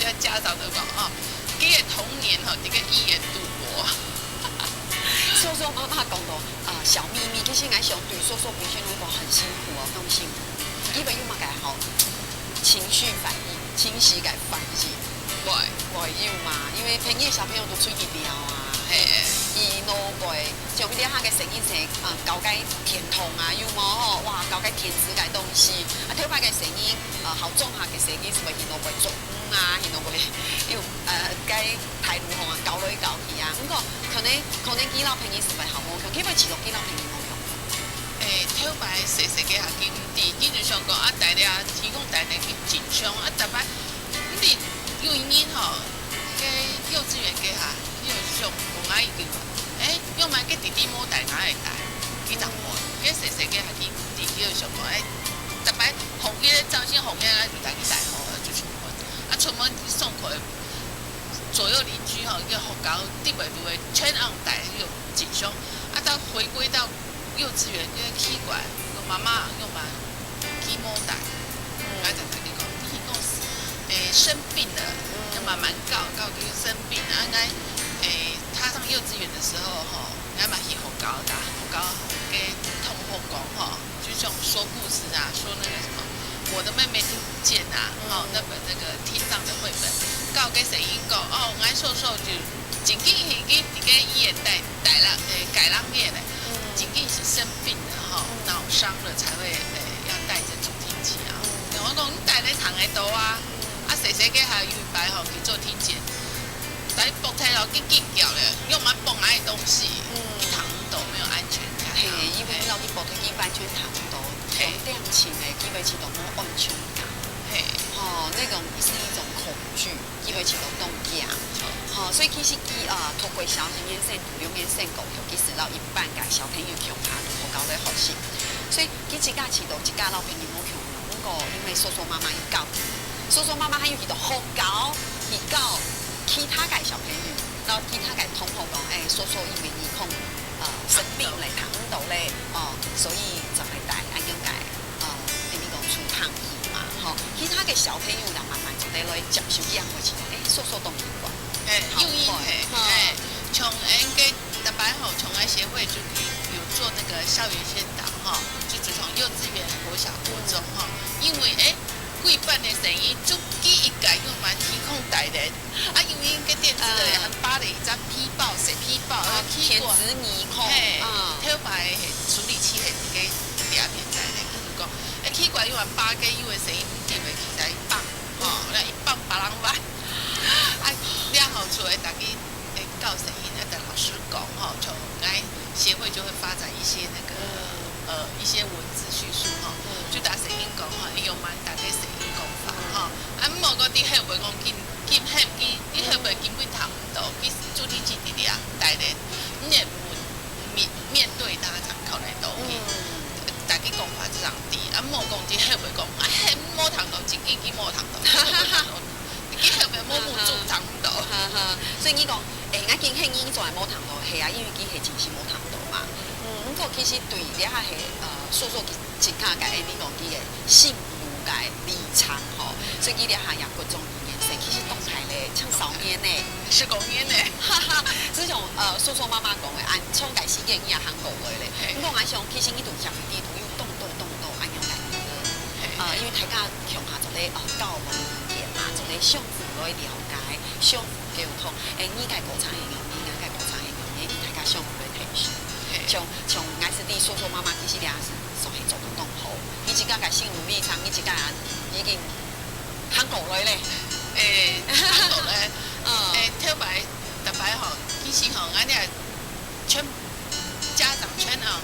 這家長都講吼，佢个童年吼，這个語言賭博。叔叔媽媽講到，啊，小祕密，其實𠊎想對叔叔本身來講很辛苦哦，當辛苦。因為有麼个吼，情緒反應，情緒个反應。 會。會有嘛，因為別人小朋友都出去尞啊，嘿。佢腦背，像這下个細人仔，啊，搞个電動啊，有無吼？哇，搞个電子个東西，啊，頭擺个細人，啊，好中學个細人，係毋係佢腦背做工啊，佢腦背又，呃，該大路項啊，搞來搞去啊。毋過，可能，可能佢摎別人係毋係好無共，佢會試著佢摎別人無共。誒，頭擺細細个下，佢毋知，佢就想講啊，大了，佢講大了，佢緊張啊，逐擺 毋知有一日吼，該幼稚園該下，佢就想問𠊎一句話，誒，仰般該弟弟無帶，𠊎會帶？佢就問，該細細个下佢毋知，佢就想講，誒，逐擺學佢个照先學佢，就帶佢帶好，就出門。啊，出門上課，左右鄰居吼，該學校裡背都會全安帶，佢就緊張。啊，到回歸到 幼稚園，佢奇怪，講媽媽，仰般佢無帶？嗯。𠊎就同佢講，你係講，誒，生病了，嗯。愛慢慢教，教佢生病。啊，𠊎，誒，他上幼稚園的時候，吼，𠊎嘛去學校，學校个同學講，吼，就像說故事啊，說那個什麼，我的妹妹聽不見啊，吼，嗯。那本那個聽障的繪本，教該細人講，哦，𠊎叔叔就 正經係佢，佢个語言帶，帶了，誒，改了語言咧，嗯。正經係生病了吼，嗯。腦傷了才會，誒，要帶著助聽器啊。嗯。𠊎講，你帶來聽得到啊。嗯。啊，細細个下有一擺吼，去做聽診，但係佢擘大了，佢緊叫咧，用蠻崩來个東西，嗯。佢聽毋到，沒有安全感啊。嘿，因為你老弟擘大，佢完全聽毋到，嘿。用恬靜个，佢會試著無安全感。嘿。吼，那種是一種恐懼。 佢會試著當驚。吼，哦，所以其實佢，呃，透過小學一年生到六年生過後，其實摎一般个小朋友共下，學校來學習。所以佢自家試著自家摎別人無共樣，毋過因為叔叔媽媽有教佢，叔叔媽媽還有去到學校去教其他个小朋友，摎其他个同學講，欸，叔叔因為耳空，呃，生病了，聽毋到了，哦，所以就會帶恁樣个，呃，等於講助聽器嘛，吼。其他个小朋友也慢慢就會來接受這樣个情況，欸，叔叔當奇怪。 嘿，好，幼嬰，嘿，好。嘿，像𠊎个逐擺吼，像𠊎協會就有做那個校園宣導吼，就自從幼稚園、國小、國中吼，因為，欸，規班个細人就佢一個又嘛耳空大咧，啊，幼嬰个電視咧，嗯。還包了一隻皮包，細皮包，哦，啊，奇怪。電子耳空，嘿，嗯。頭擺嘿，處理器嘿，一個底下面在咧，就是講，欸，奇怪，又嘛包个，有个細人毋知會去在放，吼，那一放別人捌。 啊，這好處欸，大家，欸，教細人，啊，同老師講吼，像𠊎協會就會發展一些那個，嗯。呃，一些文字敘述吼，嗯。就同細人講吼，欸，有嘛，大家細人講法吼，嗯。啊，毋好講你後背講緊，緊後背，你後背根本聽毋到，其實注定是佇咧啊，大人，你也毋會面，面對他，才考慮到去，嗯。大家講法就這樣子，啊，毋好講你後背講，啊，嘿，無聽到，真緊緊無聽到，無聽到。 你後面摸摸就聽毋到。哈哈，所以你講，欸，𠊎今日你做無聽到，係啊，因為佢係真實無聽到嘛。嗯，毋過其實對這下係，呃，叔叔佢自家个，欸，你講佢个心路个歷程吼，所以佢這下也國中一年生，其實當大咧，像少年呢。十九年呢。哈哈，自從，呃，叔叔媽媽講个，恁長个時間你也行過來咧。嘿。毋過𠊎想，其實你對社會裡肚有當多當多恁樣个朋友，嘿。呃，因為大家共下做咧，呃，交換意見嘛，做咧相互來了解。 相互溝通，欸，你个過程係仰般，𠊎个過程係仰般，大家相互來提醒。嘿。像，像𠊎係知叔叔媽媽其實這下係做得當好，你自家个心路歷程，你自家已經行過來咧。欸，行過來。嗯。欸，頭擺，逐擺吼，其實吼，𠊎這 全，家長全啊，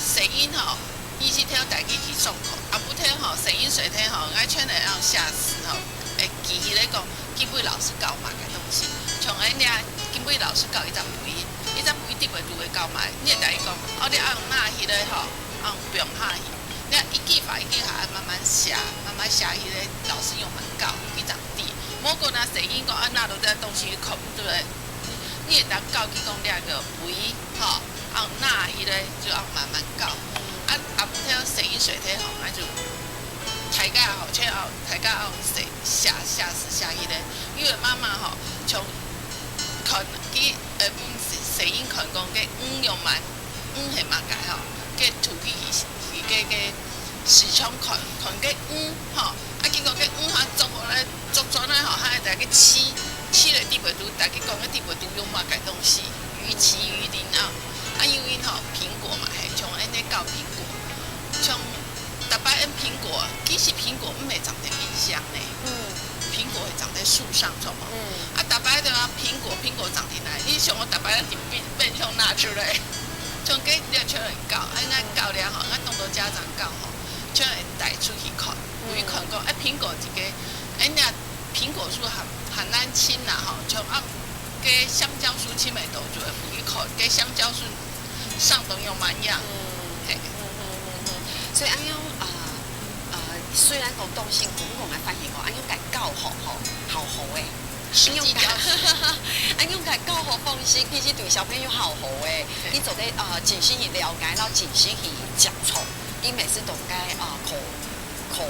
細人吼，日時頭帶佢去上課，暗晡頭吼，細人睡忒吼，𠊎全會曉寫詩吼，會記起來講，今晡日老師教麼个東西。像恁樣，今晡日老師教一隻肥，一隻肥底背肚會教麼个，你會同佢講，哦，你愛用拿起來吼，愛用放下去。你一句話一句話慢慢寫，慢慢寫起來，老師用慢教，佢正知。無講啊，細人講啊，拿到這東西看毋對。 你會當教佢講這个肥，吼，愛拿起來就愛慢慢教。啊，暗晡頭細人睡忒吼，啊就大家吼，全愛大家愛寫寫寫寫起來。因為媽媽吼，從看佢呃，分細人看講个魚用慢 魚係麼个吼，个土地佢佢个个市場看看个魚吼，啊結果个魚哈捉過來捉轉來吼，還會在个飼飼个底背肚，大家講个底背肚有麼个東西，魚鰭魚鱗啊，啊因為吼蘋果嘛，嘿，像恁呢教蘋果，像逐擺恁蘋果，其實蘋果毋會長在冰箱呢，嗯，蘋果會長在樹上，著無？嗯，啊逐擺都要蘋果，蘋果長在哪裡？你想我逐擺愛變變相拿出來。 像該這全人教，啊，𠊎教了吼，𠊎當多家長教吼，全人帶出去看，有去看講，哎，蘋果一个，哎，那蘋果樹還還難親啦吼，像啊，該香蕉樹親美都就會有去看，該香蕉樹上都有蠻樣，嘿。所以恁樣啊，呃，雖然講當辛苦，毋過𠊎發現講，恁樣个教學吼，好好誒。 實際教學。恁樣个教學方式，其實對小朋友好好誒。嘿。你做得，呃，真實去了解，然後真實去接觸，你每次都該，呃，課課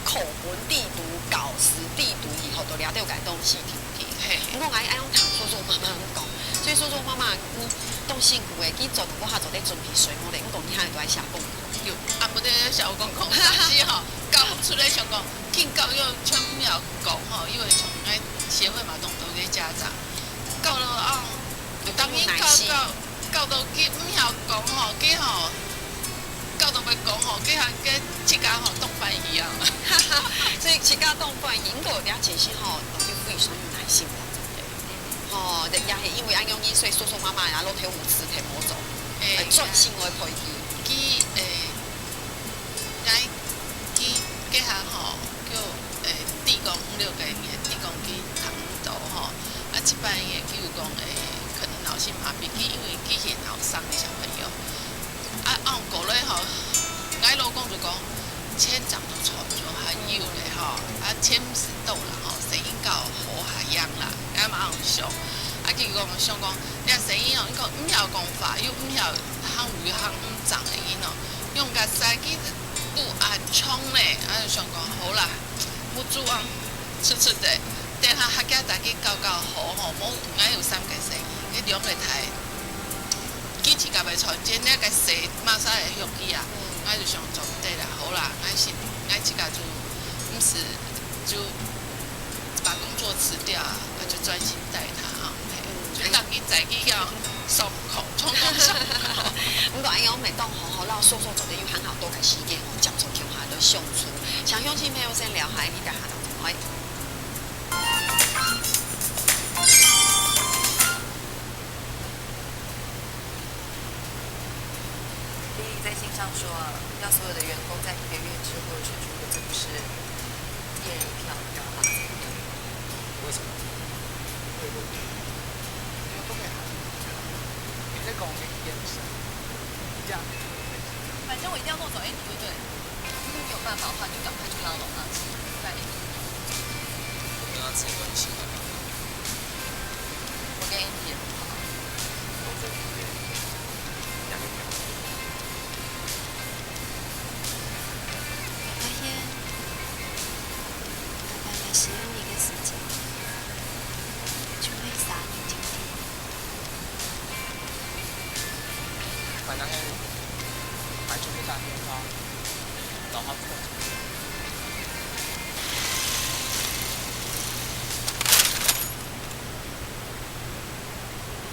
課本裡肚、教室裡肚，以後都了解个東西，對不對？嘿。毋過𠊎恁樣聽叔叔媽媽講，所以叔叔媽媽，你當辛苦誒，你做得，我還做得準備水果咧，毋過你還有都愛寫功課。有，啊，毋對，寫功課，但是吼，教毋出來想講， 緊教育全毋曉講吼，因為從𠊎協會嘛當多个家長，教到啊，有當有耐心。教教教到佢毋曉講吼，佢吼，教到會講吼，佢還跟自家吼當歡喜啊。所以自家當歡喜，毋過了解是吼，老師非常有耐心的，吼，也係因為恁樣，所以叔叔媽媽也落去無辭退無做，嘿，呃，專心來陪佢。佢，誒，𠊎佢該下吼， 就，誒，志工五六个月，志工去讀舞蹈吼，啊，一般个，比如講，誒，可能腦性麻痺，佢因為佢係後生个小朋友，啊，啊，過來吼，𠊎老公就講，千長就錯，就還有咧吼，啊，千毋使到啦吼，聲音較好還樣啦，𠊎嘛有想，啊，佢講想講，你个聲音哦，你講毋曉講話，又毋曉行路行毋正个音哦，用个聲音都恁衝咧，啊，就想講好啦，目珠望直直个，等下客家大家搞搞好吼，無𠊎有三个細人，你兩个大，佢自家會傳接，你个細馬上會曉去啊，𠊎就想做毋得啦，好啦，𠊎先，𠊎自家就毋使就把工作辞掉啊，那就專心帶他啊，嘿，就讓你在地要上口，衝動上口。毋過恁樣，每當好好老叔叔做得有很好多个時間哦，接觸共下个相處。想鄉親朋友先聊下，你等下等等，哎。麗麗在信上說，要所有的員工在一個月之後就全部，這不是驗一票，然後把它裁掉。為什麼？因為不可以喊，你在講我們眼神，這樣。反正我一定要弄走 Andy 就對了，如果沒有辦法的話，你就趕快去拉攏他，再 Andy。我跟他之間關係很好。我跟 Andy 也很好。我真的是 我發現，爸爸每使用你个時間，就會殺你今天。反正還就會打電話，然後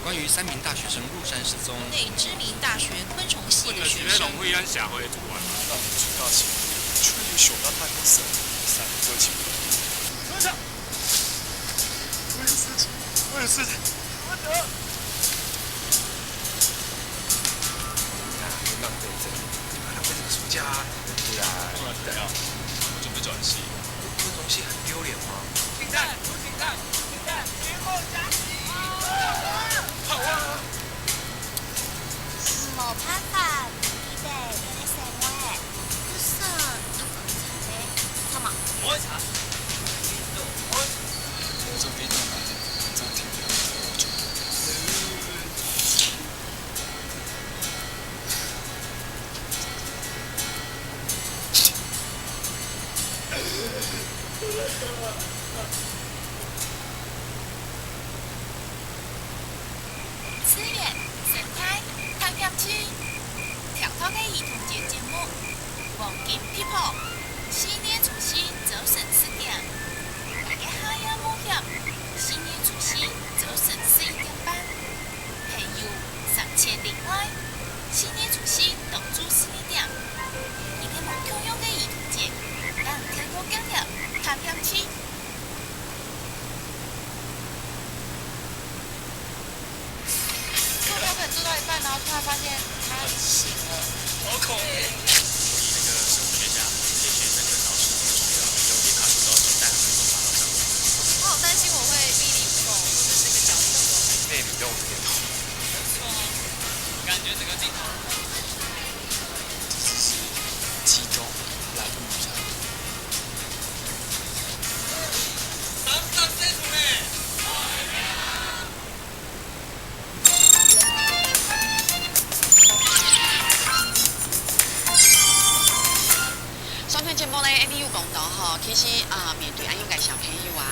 關於三名大學生入山失蹤，國內知名大學昆蟲系的學生。問了是被浪費咱社會的資源啊。那我們出道前，就會想到太多事了，三個情況。等一下，我有事情，我有事情，我等。啊，不要浪費這個，不要浪費這個暑假啊。對啊，不然怎樣？我就不轉系。昆蟲系很丟臉嗎？請看，請看，請看，學後加急。 無辦法，你得，你得生活。不是，他不會唱的，唱嘛。我會唱。我會唱。我會唱。我做便當啊，你做甜点，我做。 資源、生態、探險趣，跳脫个兒童節節目，黃金撇步，四月初四朝晨十點，大家下夜冒險，四月初四朝晨十一點半，還有三千里外，四月初四當晝十二點，一個無共樣个兒童節，讓你透過經驗探險趣。 做标本做到一半，然後突然發現它醒了。好恐怖！那個生物學家可以學生跟老鼠互動，有一卡住之後，就帶他們都爬到上面。我好擔心我會臂力不夠，或者是那個腳力不夠。內力都沒有。沒錯，我感覺整個鏡頭很激動，來不及。 上段節目呢，Andy有講到吼，其實啊，面對恁樣个小朋友啊，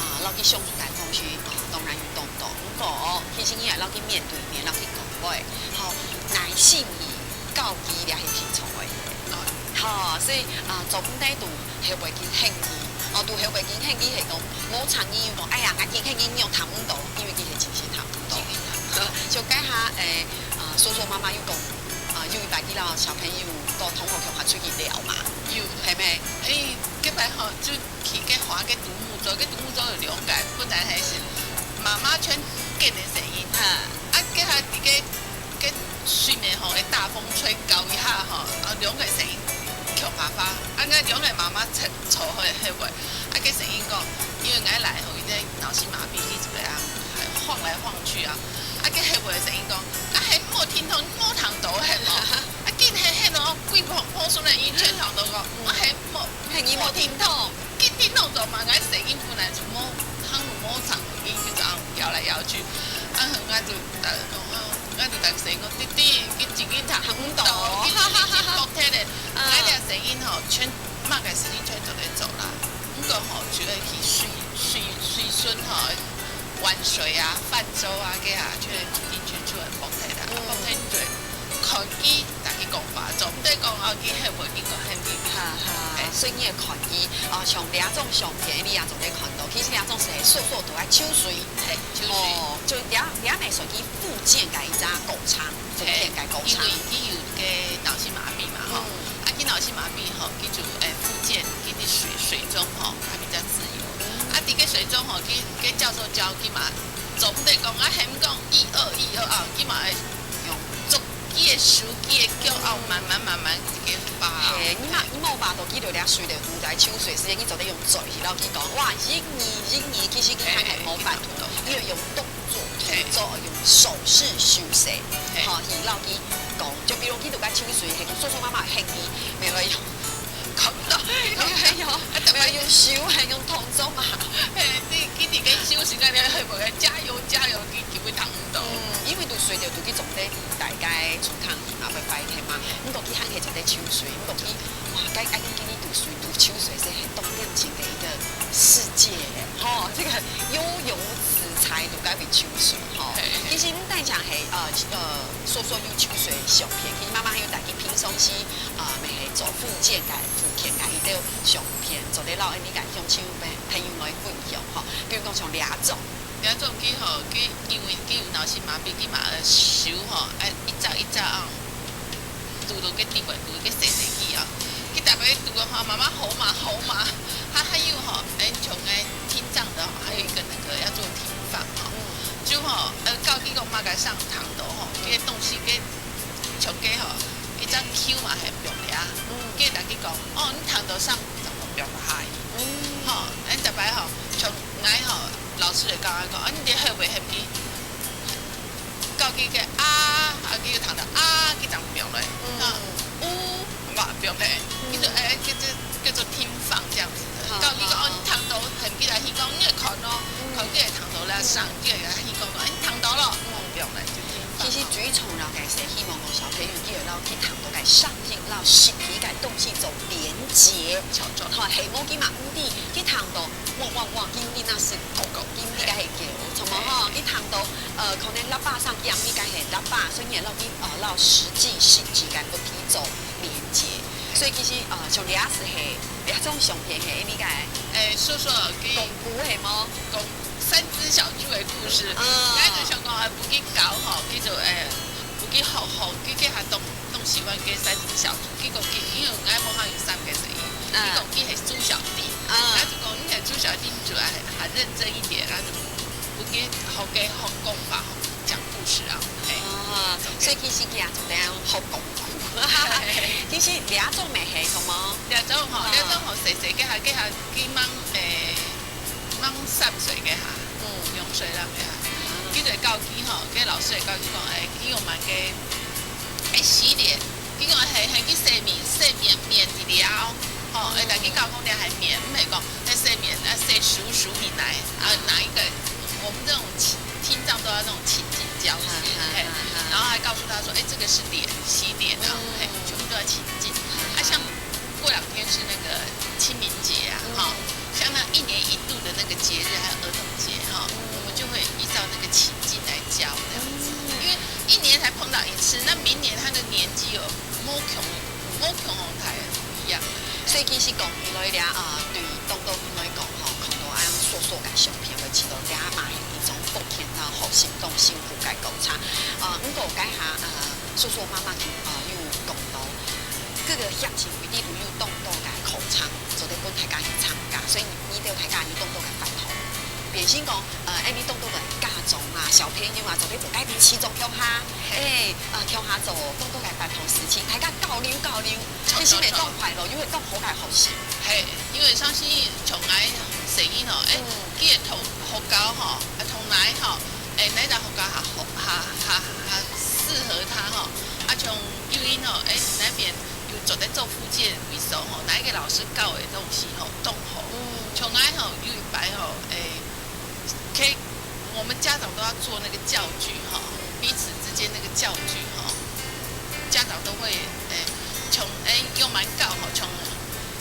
啊，摎佢相處个方式啊，當然有當多。毋過，其實你也摎佢面對面，摎佢講話，吼，耐心去教佢，這係清楚个。吼，所以啊，做毋得都後背緊喊佢，哦，都後背緊喊佢係講，無參與講，哎呀，𠊎緊喊佢，你又聽毋到，因為佢係真實聽毋到。就該下，誒，啊，叔叔媽媽有講，啊，有一擺佢摎小朋友到同學共下出去尞嘛，有，係無？誒，該擺吼，就去該花該獨木舟，該獨木舟有兩個，本來係媽媽全跟个聲音，哈，啊，該下佢該 該水面吼，該大風吹高一下吼，啊，兩個聲音共下花，啊，𠊎兩個媽媽坐，坐後，後背，啊，該聲音講，因為𠊎倈吼，佢个腦性麻痺，佢就會啊，晃來晃去啊。啊，該後尾个聲音講，啊，係無聽到，無聽到係無？啊，緊係係咯，規个波順个音全聽到講，啊，係無？係你無聽到。緊聽到做嘛，𠊎聲音本來就無，行路無長，音就這樣搖來搖去。啊，𠊎就，呃，講，啊，𠊎就大聲講，弟弟，你真緊聽毋到，你真緊聽毋到。你這聲音吼，全，麼个事情全做得做啦。毋過吼，就愛去隨，隨，隨順吼， 玩水啊、泛舟啊，該下就會緊緊去出來蹦跈啦，嗯。蹦跈就會看佢，大家講話，做毋得講啊，佢係無經過喊佢。哈哈，嘿。所以你會看佢，哦，像這種相片，你也做得看到，其實這種係細細就愛泅水。嘿，泅水。哦，就這，這乜算佢復健个一隻過程，復健个過程。嘿，因為佢有个腦性麻痺嘛，吼。嗯。啊，佢腦性麻痺吼，佢就，誒，復健，佢在水，水中吼，還比較自由。 啊，在該水中吼，佢，該教授教佢嘛，做毋得講啊，喊講一二一二啊，佢嘛愛用足佢个手，佢个腳啊，慢慢慢慢自己發啊。嘿，你嘛，你無法度記得了，水流都在泅水時間，你做得用嘴去摎佢講，哇，一二一二，其實佢還係無法度，嘿，因為用動作，嘿。動作，用手勢手勢，嘿。吼，去摎佢講，就比如佢都在泅水，嘿，叔叔媽媽喊佢，沒有用。 看毋到，看毋到。哎喲，啊，特別，哎喲，手還用動作嘛。嘿，你，你佇該手勢該邊，嘿，無个，加油，加油，你根本聽毋到。嗯，因為都隨著都去總在大家出趟去嘛，會發現嘛。毋過佢還係做得泅水，毋過佢，哇，該，哎，今日都隨，都泅水，係很動感情的一個世界，吼，這個悠游自在，都該會泅水，吼。嘿，嘿。其實毋單淨係，呃，呃，說說有泅水的相片，其實媽媽還有帶佢平常時 啊，乜係做復健个、復健个一兜相片，做得摎𠊎俚个鄉親朋友來分享吼。比如講像這種，這種佢吼，佢因為佢有腦性麻痺，佢嘛，呃，手吼，哎，一隻一隻啊，拄到个地位，拄个細細个啊，佢特別拄个吼，媽媽好嘛，好嘛，他還有吼，哎，像个聽障的吼，還有一個那個要做聽障吼，嗯。就吼，呃，教佢講麼个上堂的吼，這些東西个 像个吼，佢隻手嘛係放遐，嗯。佢會同佢講，哦，你聽到聲，就放下去。嗯。吼，恁逐擺吼，像𠊎吼，老師會教𠊎講，啊，你這後尾喊佢，教佢个啊，啊，佢就聽到啊，佢正放落。嗯。啊，有，嘛放落。嗯。佢就，哎，叫做，叫做聽障這樣子的。嗯，教佢講，哦，嗯。你聽到，喊佢來去講，你會看哦，嗯。看佢會聽到啦，嗯。聲，佢會來去講，哎，你聽到了，嗯。放落就聽障。其實最重要个係希望講小朋友佢會摎佢聽到个聲音，摎實體个東西做連結。沒錯。吼，係無佢嘛毋知，佢聽到，哇，哇，哇，今日那是狗狗，今日該係狗，什麼吼，嘿。佢聽到，呃，可能喇叭聲，佢也毋知該係喇叭，所以你會摎佢，呃，摎實際、實際个物體做連結。所以其實，呃，像這係，這種相片係，你个，誒，說說，佢，講古係無？講三隻小豬的故事。嗯。該就想講，誒，分佢教吼，佢就，誒，分佢學，學，佢，佢還當，當喜歡該三隻小豬。結果佢，因為𠊎無喊佢三個聲音，嗯。結果佢係豬小弟。嗯。他就講，你係豬小弟，你就愛，還認真一點，他就分佢學，該學講法，講故事啊，嘿。哦，所以其實佢也做得學講 其實這種乜係，好無？這種吼，嗯。這種吼，細細个下，个下，佢吂，誒，吂三歲个下，嗯。兩歲啦个下。嗯。佢就教佢吼，个老師會教佢講，誒，佢用麼个，誒，洗臉，佢講係，係去洗面，洗面，面佇了，吼，嗯。會同佢教講這係面，毋係講，誒，洗面，啊，洗手，手佇哪，啊，哪一個，我們這種情 聽障都要那種情境教學，哈哈哈哈。嘿，然後還告訴他說，哎，這個是臉，洗臉啊，嗯。嘿，全部都要情境。哈哈。啊，像過兩天是那個清明節啊，嗯。哈，像那一年一度的那個節日，還有兒童節哈，嗯。我們就會依照那個情境來教這樣子。嗯。因為一年才碰到一次，那明年他的年紀有無窮，無窮哦，太不一樣。所以其實講起來咧，啊，對當多人來講吼，看到恁樣細細个相片，會知道這嘛係一種福氣 然後學習當辛苦个過程。呃，毋過該下，呃，叔叔媽媽就，呃，有講到，這個協進會裡肚有當多个課程，做得分大家去參加，所以你兜大家有當多个活動。變成講，呃，恁樣當多个家長啊、小朋友啊，做得在該片時常共下，嘿。誒，呃，共下做當多个活動事情，大家交流交流，其實會當快樂，又會當好个學習。嘿，因為相信像𠊎細人吼，誒，嗯。佢个同學校吼，啊，同學吼，誒，哪一隻學校較好，較，較，較適合他吼。啊，像幼英吼，誒，哪片有做得做復健的位所吼，哪一個老師教的東西吼，當好。嗯。像𠊎吼，有一擺吼，誒，可以，我們家長都要做那個教具吼，彼此之間那個教具吼，家長都會，誒，像，誒，幼蠻教吼，像，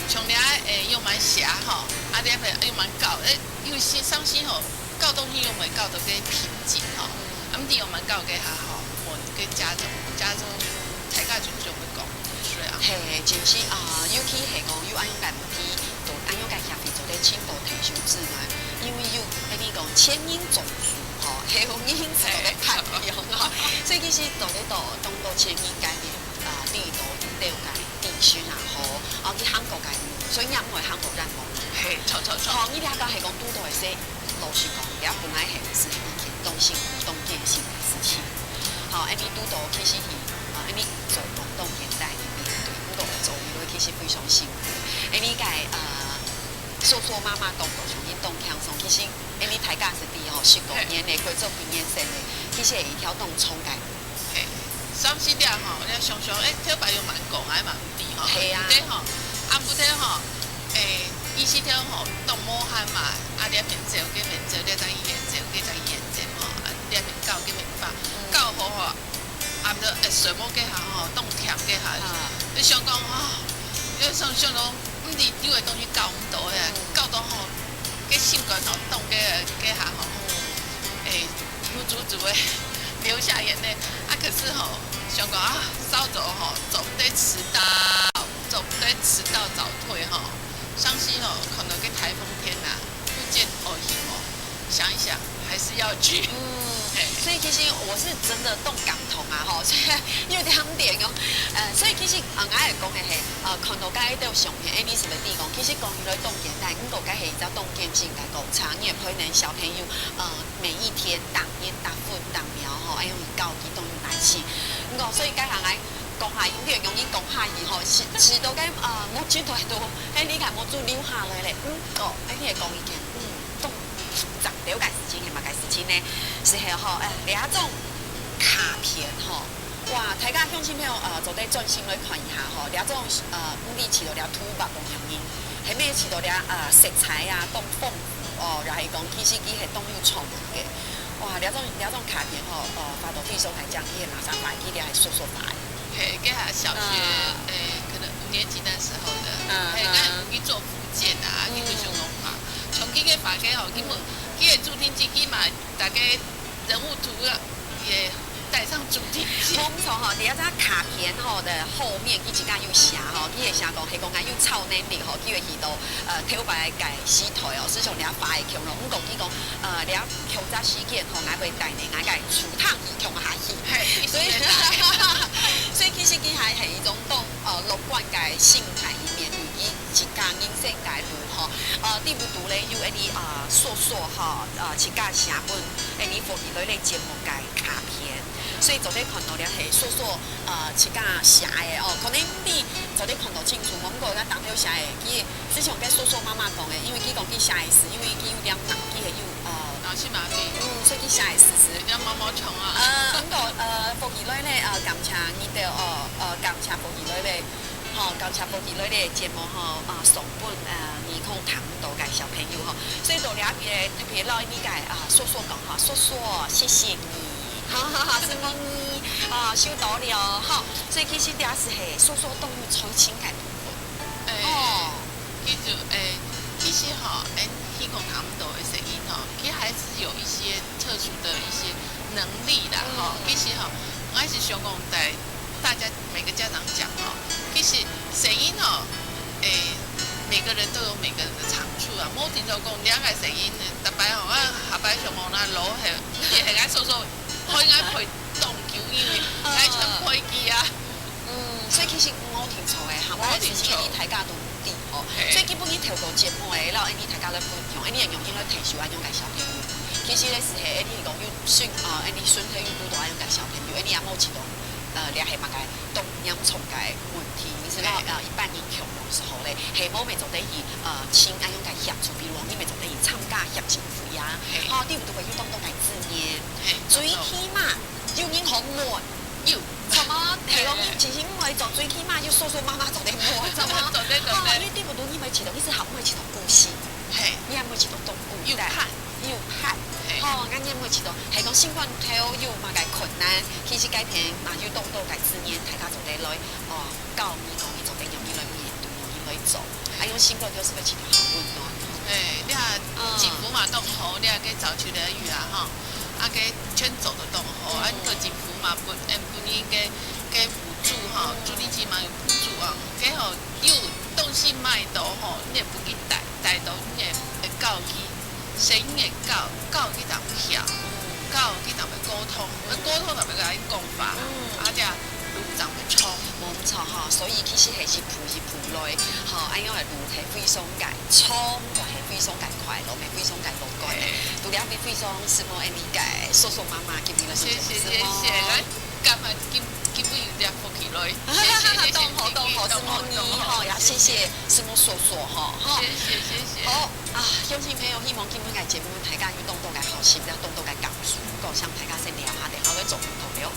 像你愛，誒，幼蠻寫吼，啊，你愛幼蠻教，誒，因為新上新吼，教東西又沒教到个瓶颈吼，啊，毋知有蠻教个下吼，問个家長，家長大家就就會講，所以啊，嘿，真是啊，尤其係講有恁樣个問題，都恁樣个協會做得盡多退休子女，因為有，恁樣講千人總署吼，係有人做得辦理吼，所以其實做得到當多千人个啊，地圖了解地區啊，吼，啊，去韓國个，所以你也毋會韓國人無。嘿，著著著。吼，你了解係講拄到个事。 老實講，這本來係毋係一件當辛苦、當艱辛个事情。吼，恁樣拄到其實係，啊，恁樣做工當簡單一點，對，毋過做起來其實非常辛苦。恁樣个，呃，叔叔媽媽講到像恁當輕鬆，其實恁樣大家係知吼，十五年个，過做幾年生个，其實係一條當長个路。嘿，三四點吼，你想想，誒，頭擺有蠻講，還蠻 地吼，係啊。毋得吼，啊，毋得吼，誒，意思聽吼，當無閒嘛，啊，這片走，該片走，這隻醫院走，該隻醫院走吼，啊，這片教，該片教，教好吼，啊，毋得，誒，睡目該下吼，當忝該下，啊。你想講吼，你想想講，毋知有个東西教毋到呀，嗯。教到吼，該心肝吼，當該，該下吼，嗯。誒， 不自主的流下眼淚。啊，可是吼，想講啊，早走吼，總得遲到，總得遲到早退吼。相信吼，可能个颱風天啊，不見哦，行哦，想一想，還是要去。嗯，嘿。所以其實我是真的當感動啊，吼，所以有點點哦。呃，所以其實，呃，𠊎會講个係，呃，看到該兜相片，Elizabeth講，其實講起來當簡單，毋過該係一隻當艱辛个過程，你會陪伴小朋友，呃， 每一天逐日逐分逐秒吼，愛用教佢當有耐心。毋過，所以該下𠊎講下，有點容易講下去吼，是，是到該，呃，目珠都會都，嘿，你看目珠流下來咧。毋過，哎，你會講一件，嗯，當值得个事情係麼个事情呢？是係吼，哎，這種卡片吼， 哇，大家鄉親朋友，呃，做得專心來看一下吼，這種，呃，毋知試到這兔肉當樣呢，係毋係試到這，呃，色彩啊，當豐富哦，然後講其實佢係當有創意个。哇，這種，這種卡片吼，呃，發到非常係將佢个垃圾袋，佢个係叔叔袋。嘿，該下小學，嗯。誒，可能五年級那時候的，嗯，嘿，嗯。該有去做復健啊，嗯。佢就想講啊，從佢个發給吼，佢問，嗯。佢个助聽器，佢嘛，大概人物圖了。 也帶上助聽器。無錯吼，在這卡片吼的後面，佢自家有寫吼，佢會寫講，係講𠊎有超能力吼，佢會去到，呃，頭擺个時代哦，係像這發个共咯。毋過佢講，呃，這共隻時間吼，𠊎會帶領𠊎个厝堂去共下去。嘿，所以，所以其實佢還係一種當，呃，樂觀个心態一面，以及自家人生个路吼。呃，第五度咧，有一個，呃，叔叔吼，呃，自家寫本，一個福利類个節目个 卡片。所以做得看到這係叔叔，呃，自家寫个哦，可能你做得看到清楚，毋過𠊎當頭寫个，佢就像該叔叔媽媽講个，因為佢講佢寫个時，因為佢有點盲，佢係有，呃，腦性麻痺。嗯，所以佢寫个時時。有點毛毛蟲啊。呃，毋過，呃，福氣來咧，呃，感謝你兜哦，呃，感謝福氣來咧。 吼，感謝福氣來个節目吼，啊，送分，呃，耳空聽毋到个小朋友吼。所以到這位特別摎你个，啊，叔叔講吼，叔叔，謝謝你。哈哈哈，承蒙你，啊，收到了吼。所以其實這係叔叔當有才情个部分。誒，哦。其實，誒，其實吼，誒，耳空聽毋到个細人吼，佢還是有一些特殊的一些能力啦，吼。嗯。其實吼，𠊎係想講在 大家每個家長講吼，其實細人吼，誒，每個人都有每個人的長處啊。無定著講，你个細人，逐擺吼，啊，下擺上網那老係，也係愛叔叔，可以愛陪當久，因為愛全陪佢啊。嗯，所以其實無定著个，下擺个事情你大家都毋知吼。嘿。所以基本你透過節目个，然後你大家來分享，你會用心來提醒恁樣个小朋友。其實咧是係，你講有順，啊，你身邊有堵到恁樣个小朋友，你也無知道呃，這係麼个當嚴重个問題，你知道，嘿。呃，一般人窮个時候咧，係無乜做得去，呃，請恁樣个協助，比如講你乜做得去參加協進會啊，嘿。吼，對毋對？有當多个資源，嘿，最起碼有人好問，有。怎麼？嘿。係講你自己毋會做，最起碼有叔叔媽媽做得問，怎麼？做得，做得。哦，你對毋對？你乜知道，你係毋會知道故事，嘿。你也毋會知道動物帶。有看。 有害。嘿。吼，𠊎也毋會知道，係講心肝頭有麼个困難，其實該片嘛有當多个資源，大家做得來，哦，教你講你做得用，你來面對，用你來做，啊，用心肝頭係會知道好溫暖。嘿，你看，嗯。政府嘛當好，你看該早秋的雨啊，吼，啊，該全做得當好，啊，嗯。你看政府嘛分，嗯，分你个，个補助吼，嗯。助力金嘛有補助啊，該吼，有東西買到吼，你也毋緊帶，帶到你也會教佢。 先愛教，教佢等曉，教佢等愛溝通，嗯。愛溝通就愛佮佢講話，嗯。啊，這路正會通。無錯吼，所以其實係一步一步來，吼，恁樣个路係非常个長，也係非常个快樂，也非常个樂觀个。嘿。除了非常承蒙𠊎个叔叔媽媽今日來收聽節目。謝謝，謝謝，來，今日，今，今日有點福氣來。謝謝，謝謝，當好，當好，承蒙你吼，也謝謝承蒙叔叔吼，吼。謝謝，謝謝。好。 啊，鄉親朋友，希望今晡日个節目大家有當多个學習，有當多个感觸。故所大家先尞下，等下來做分享了。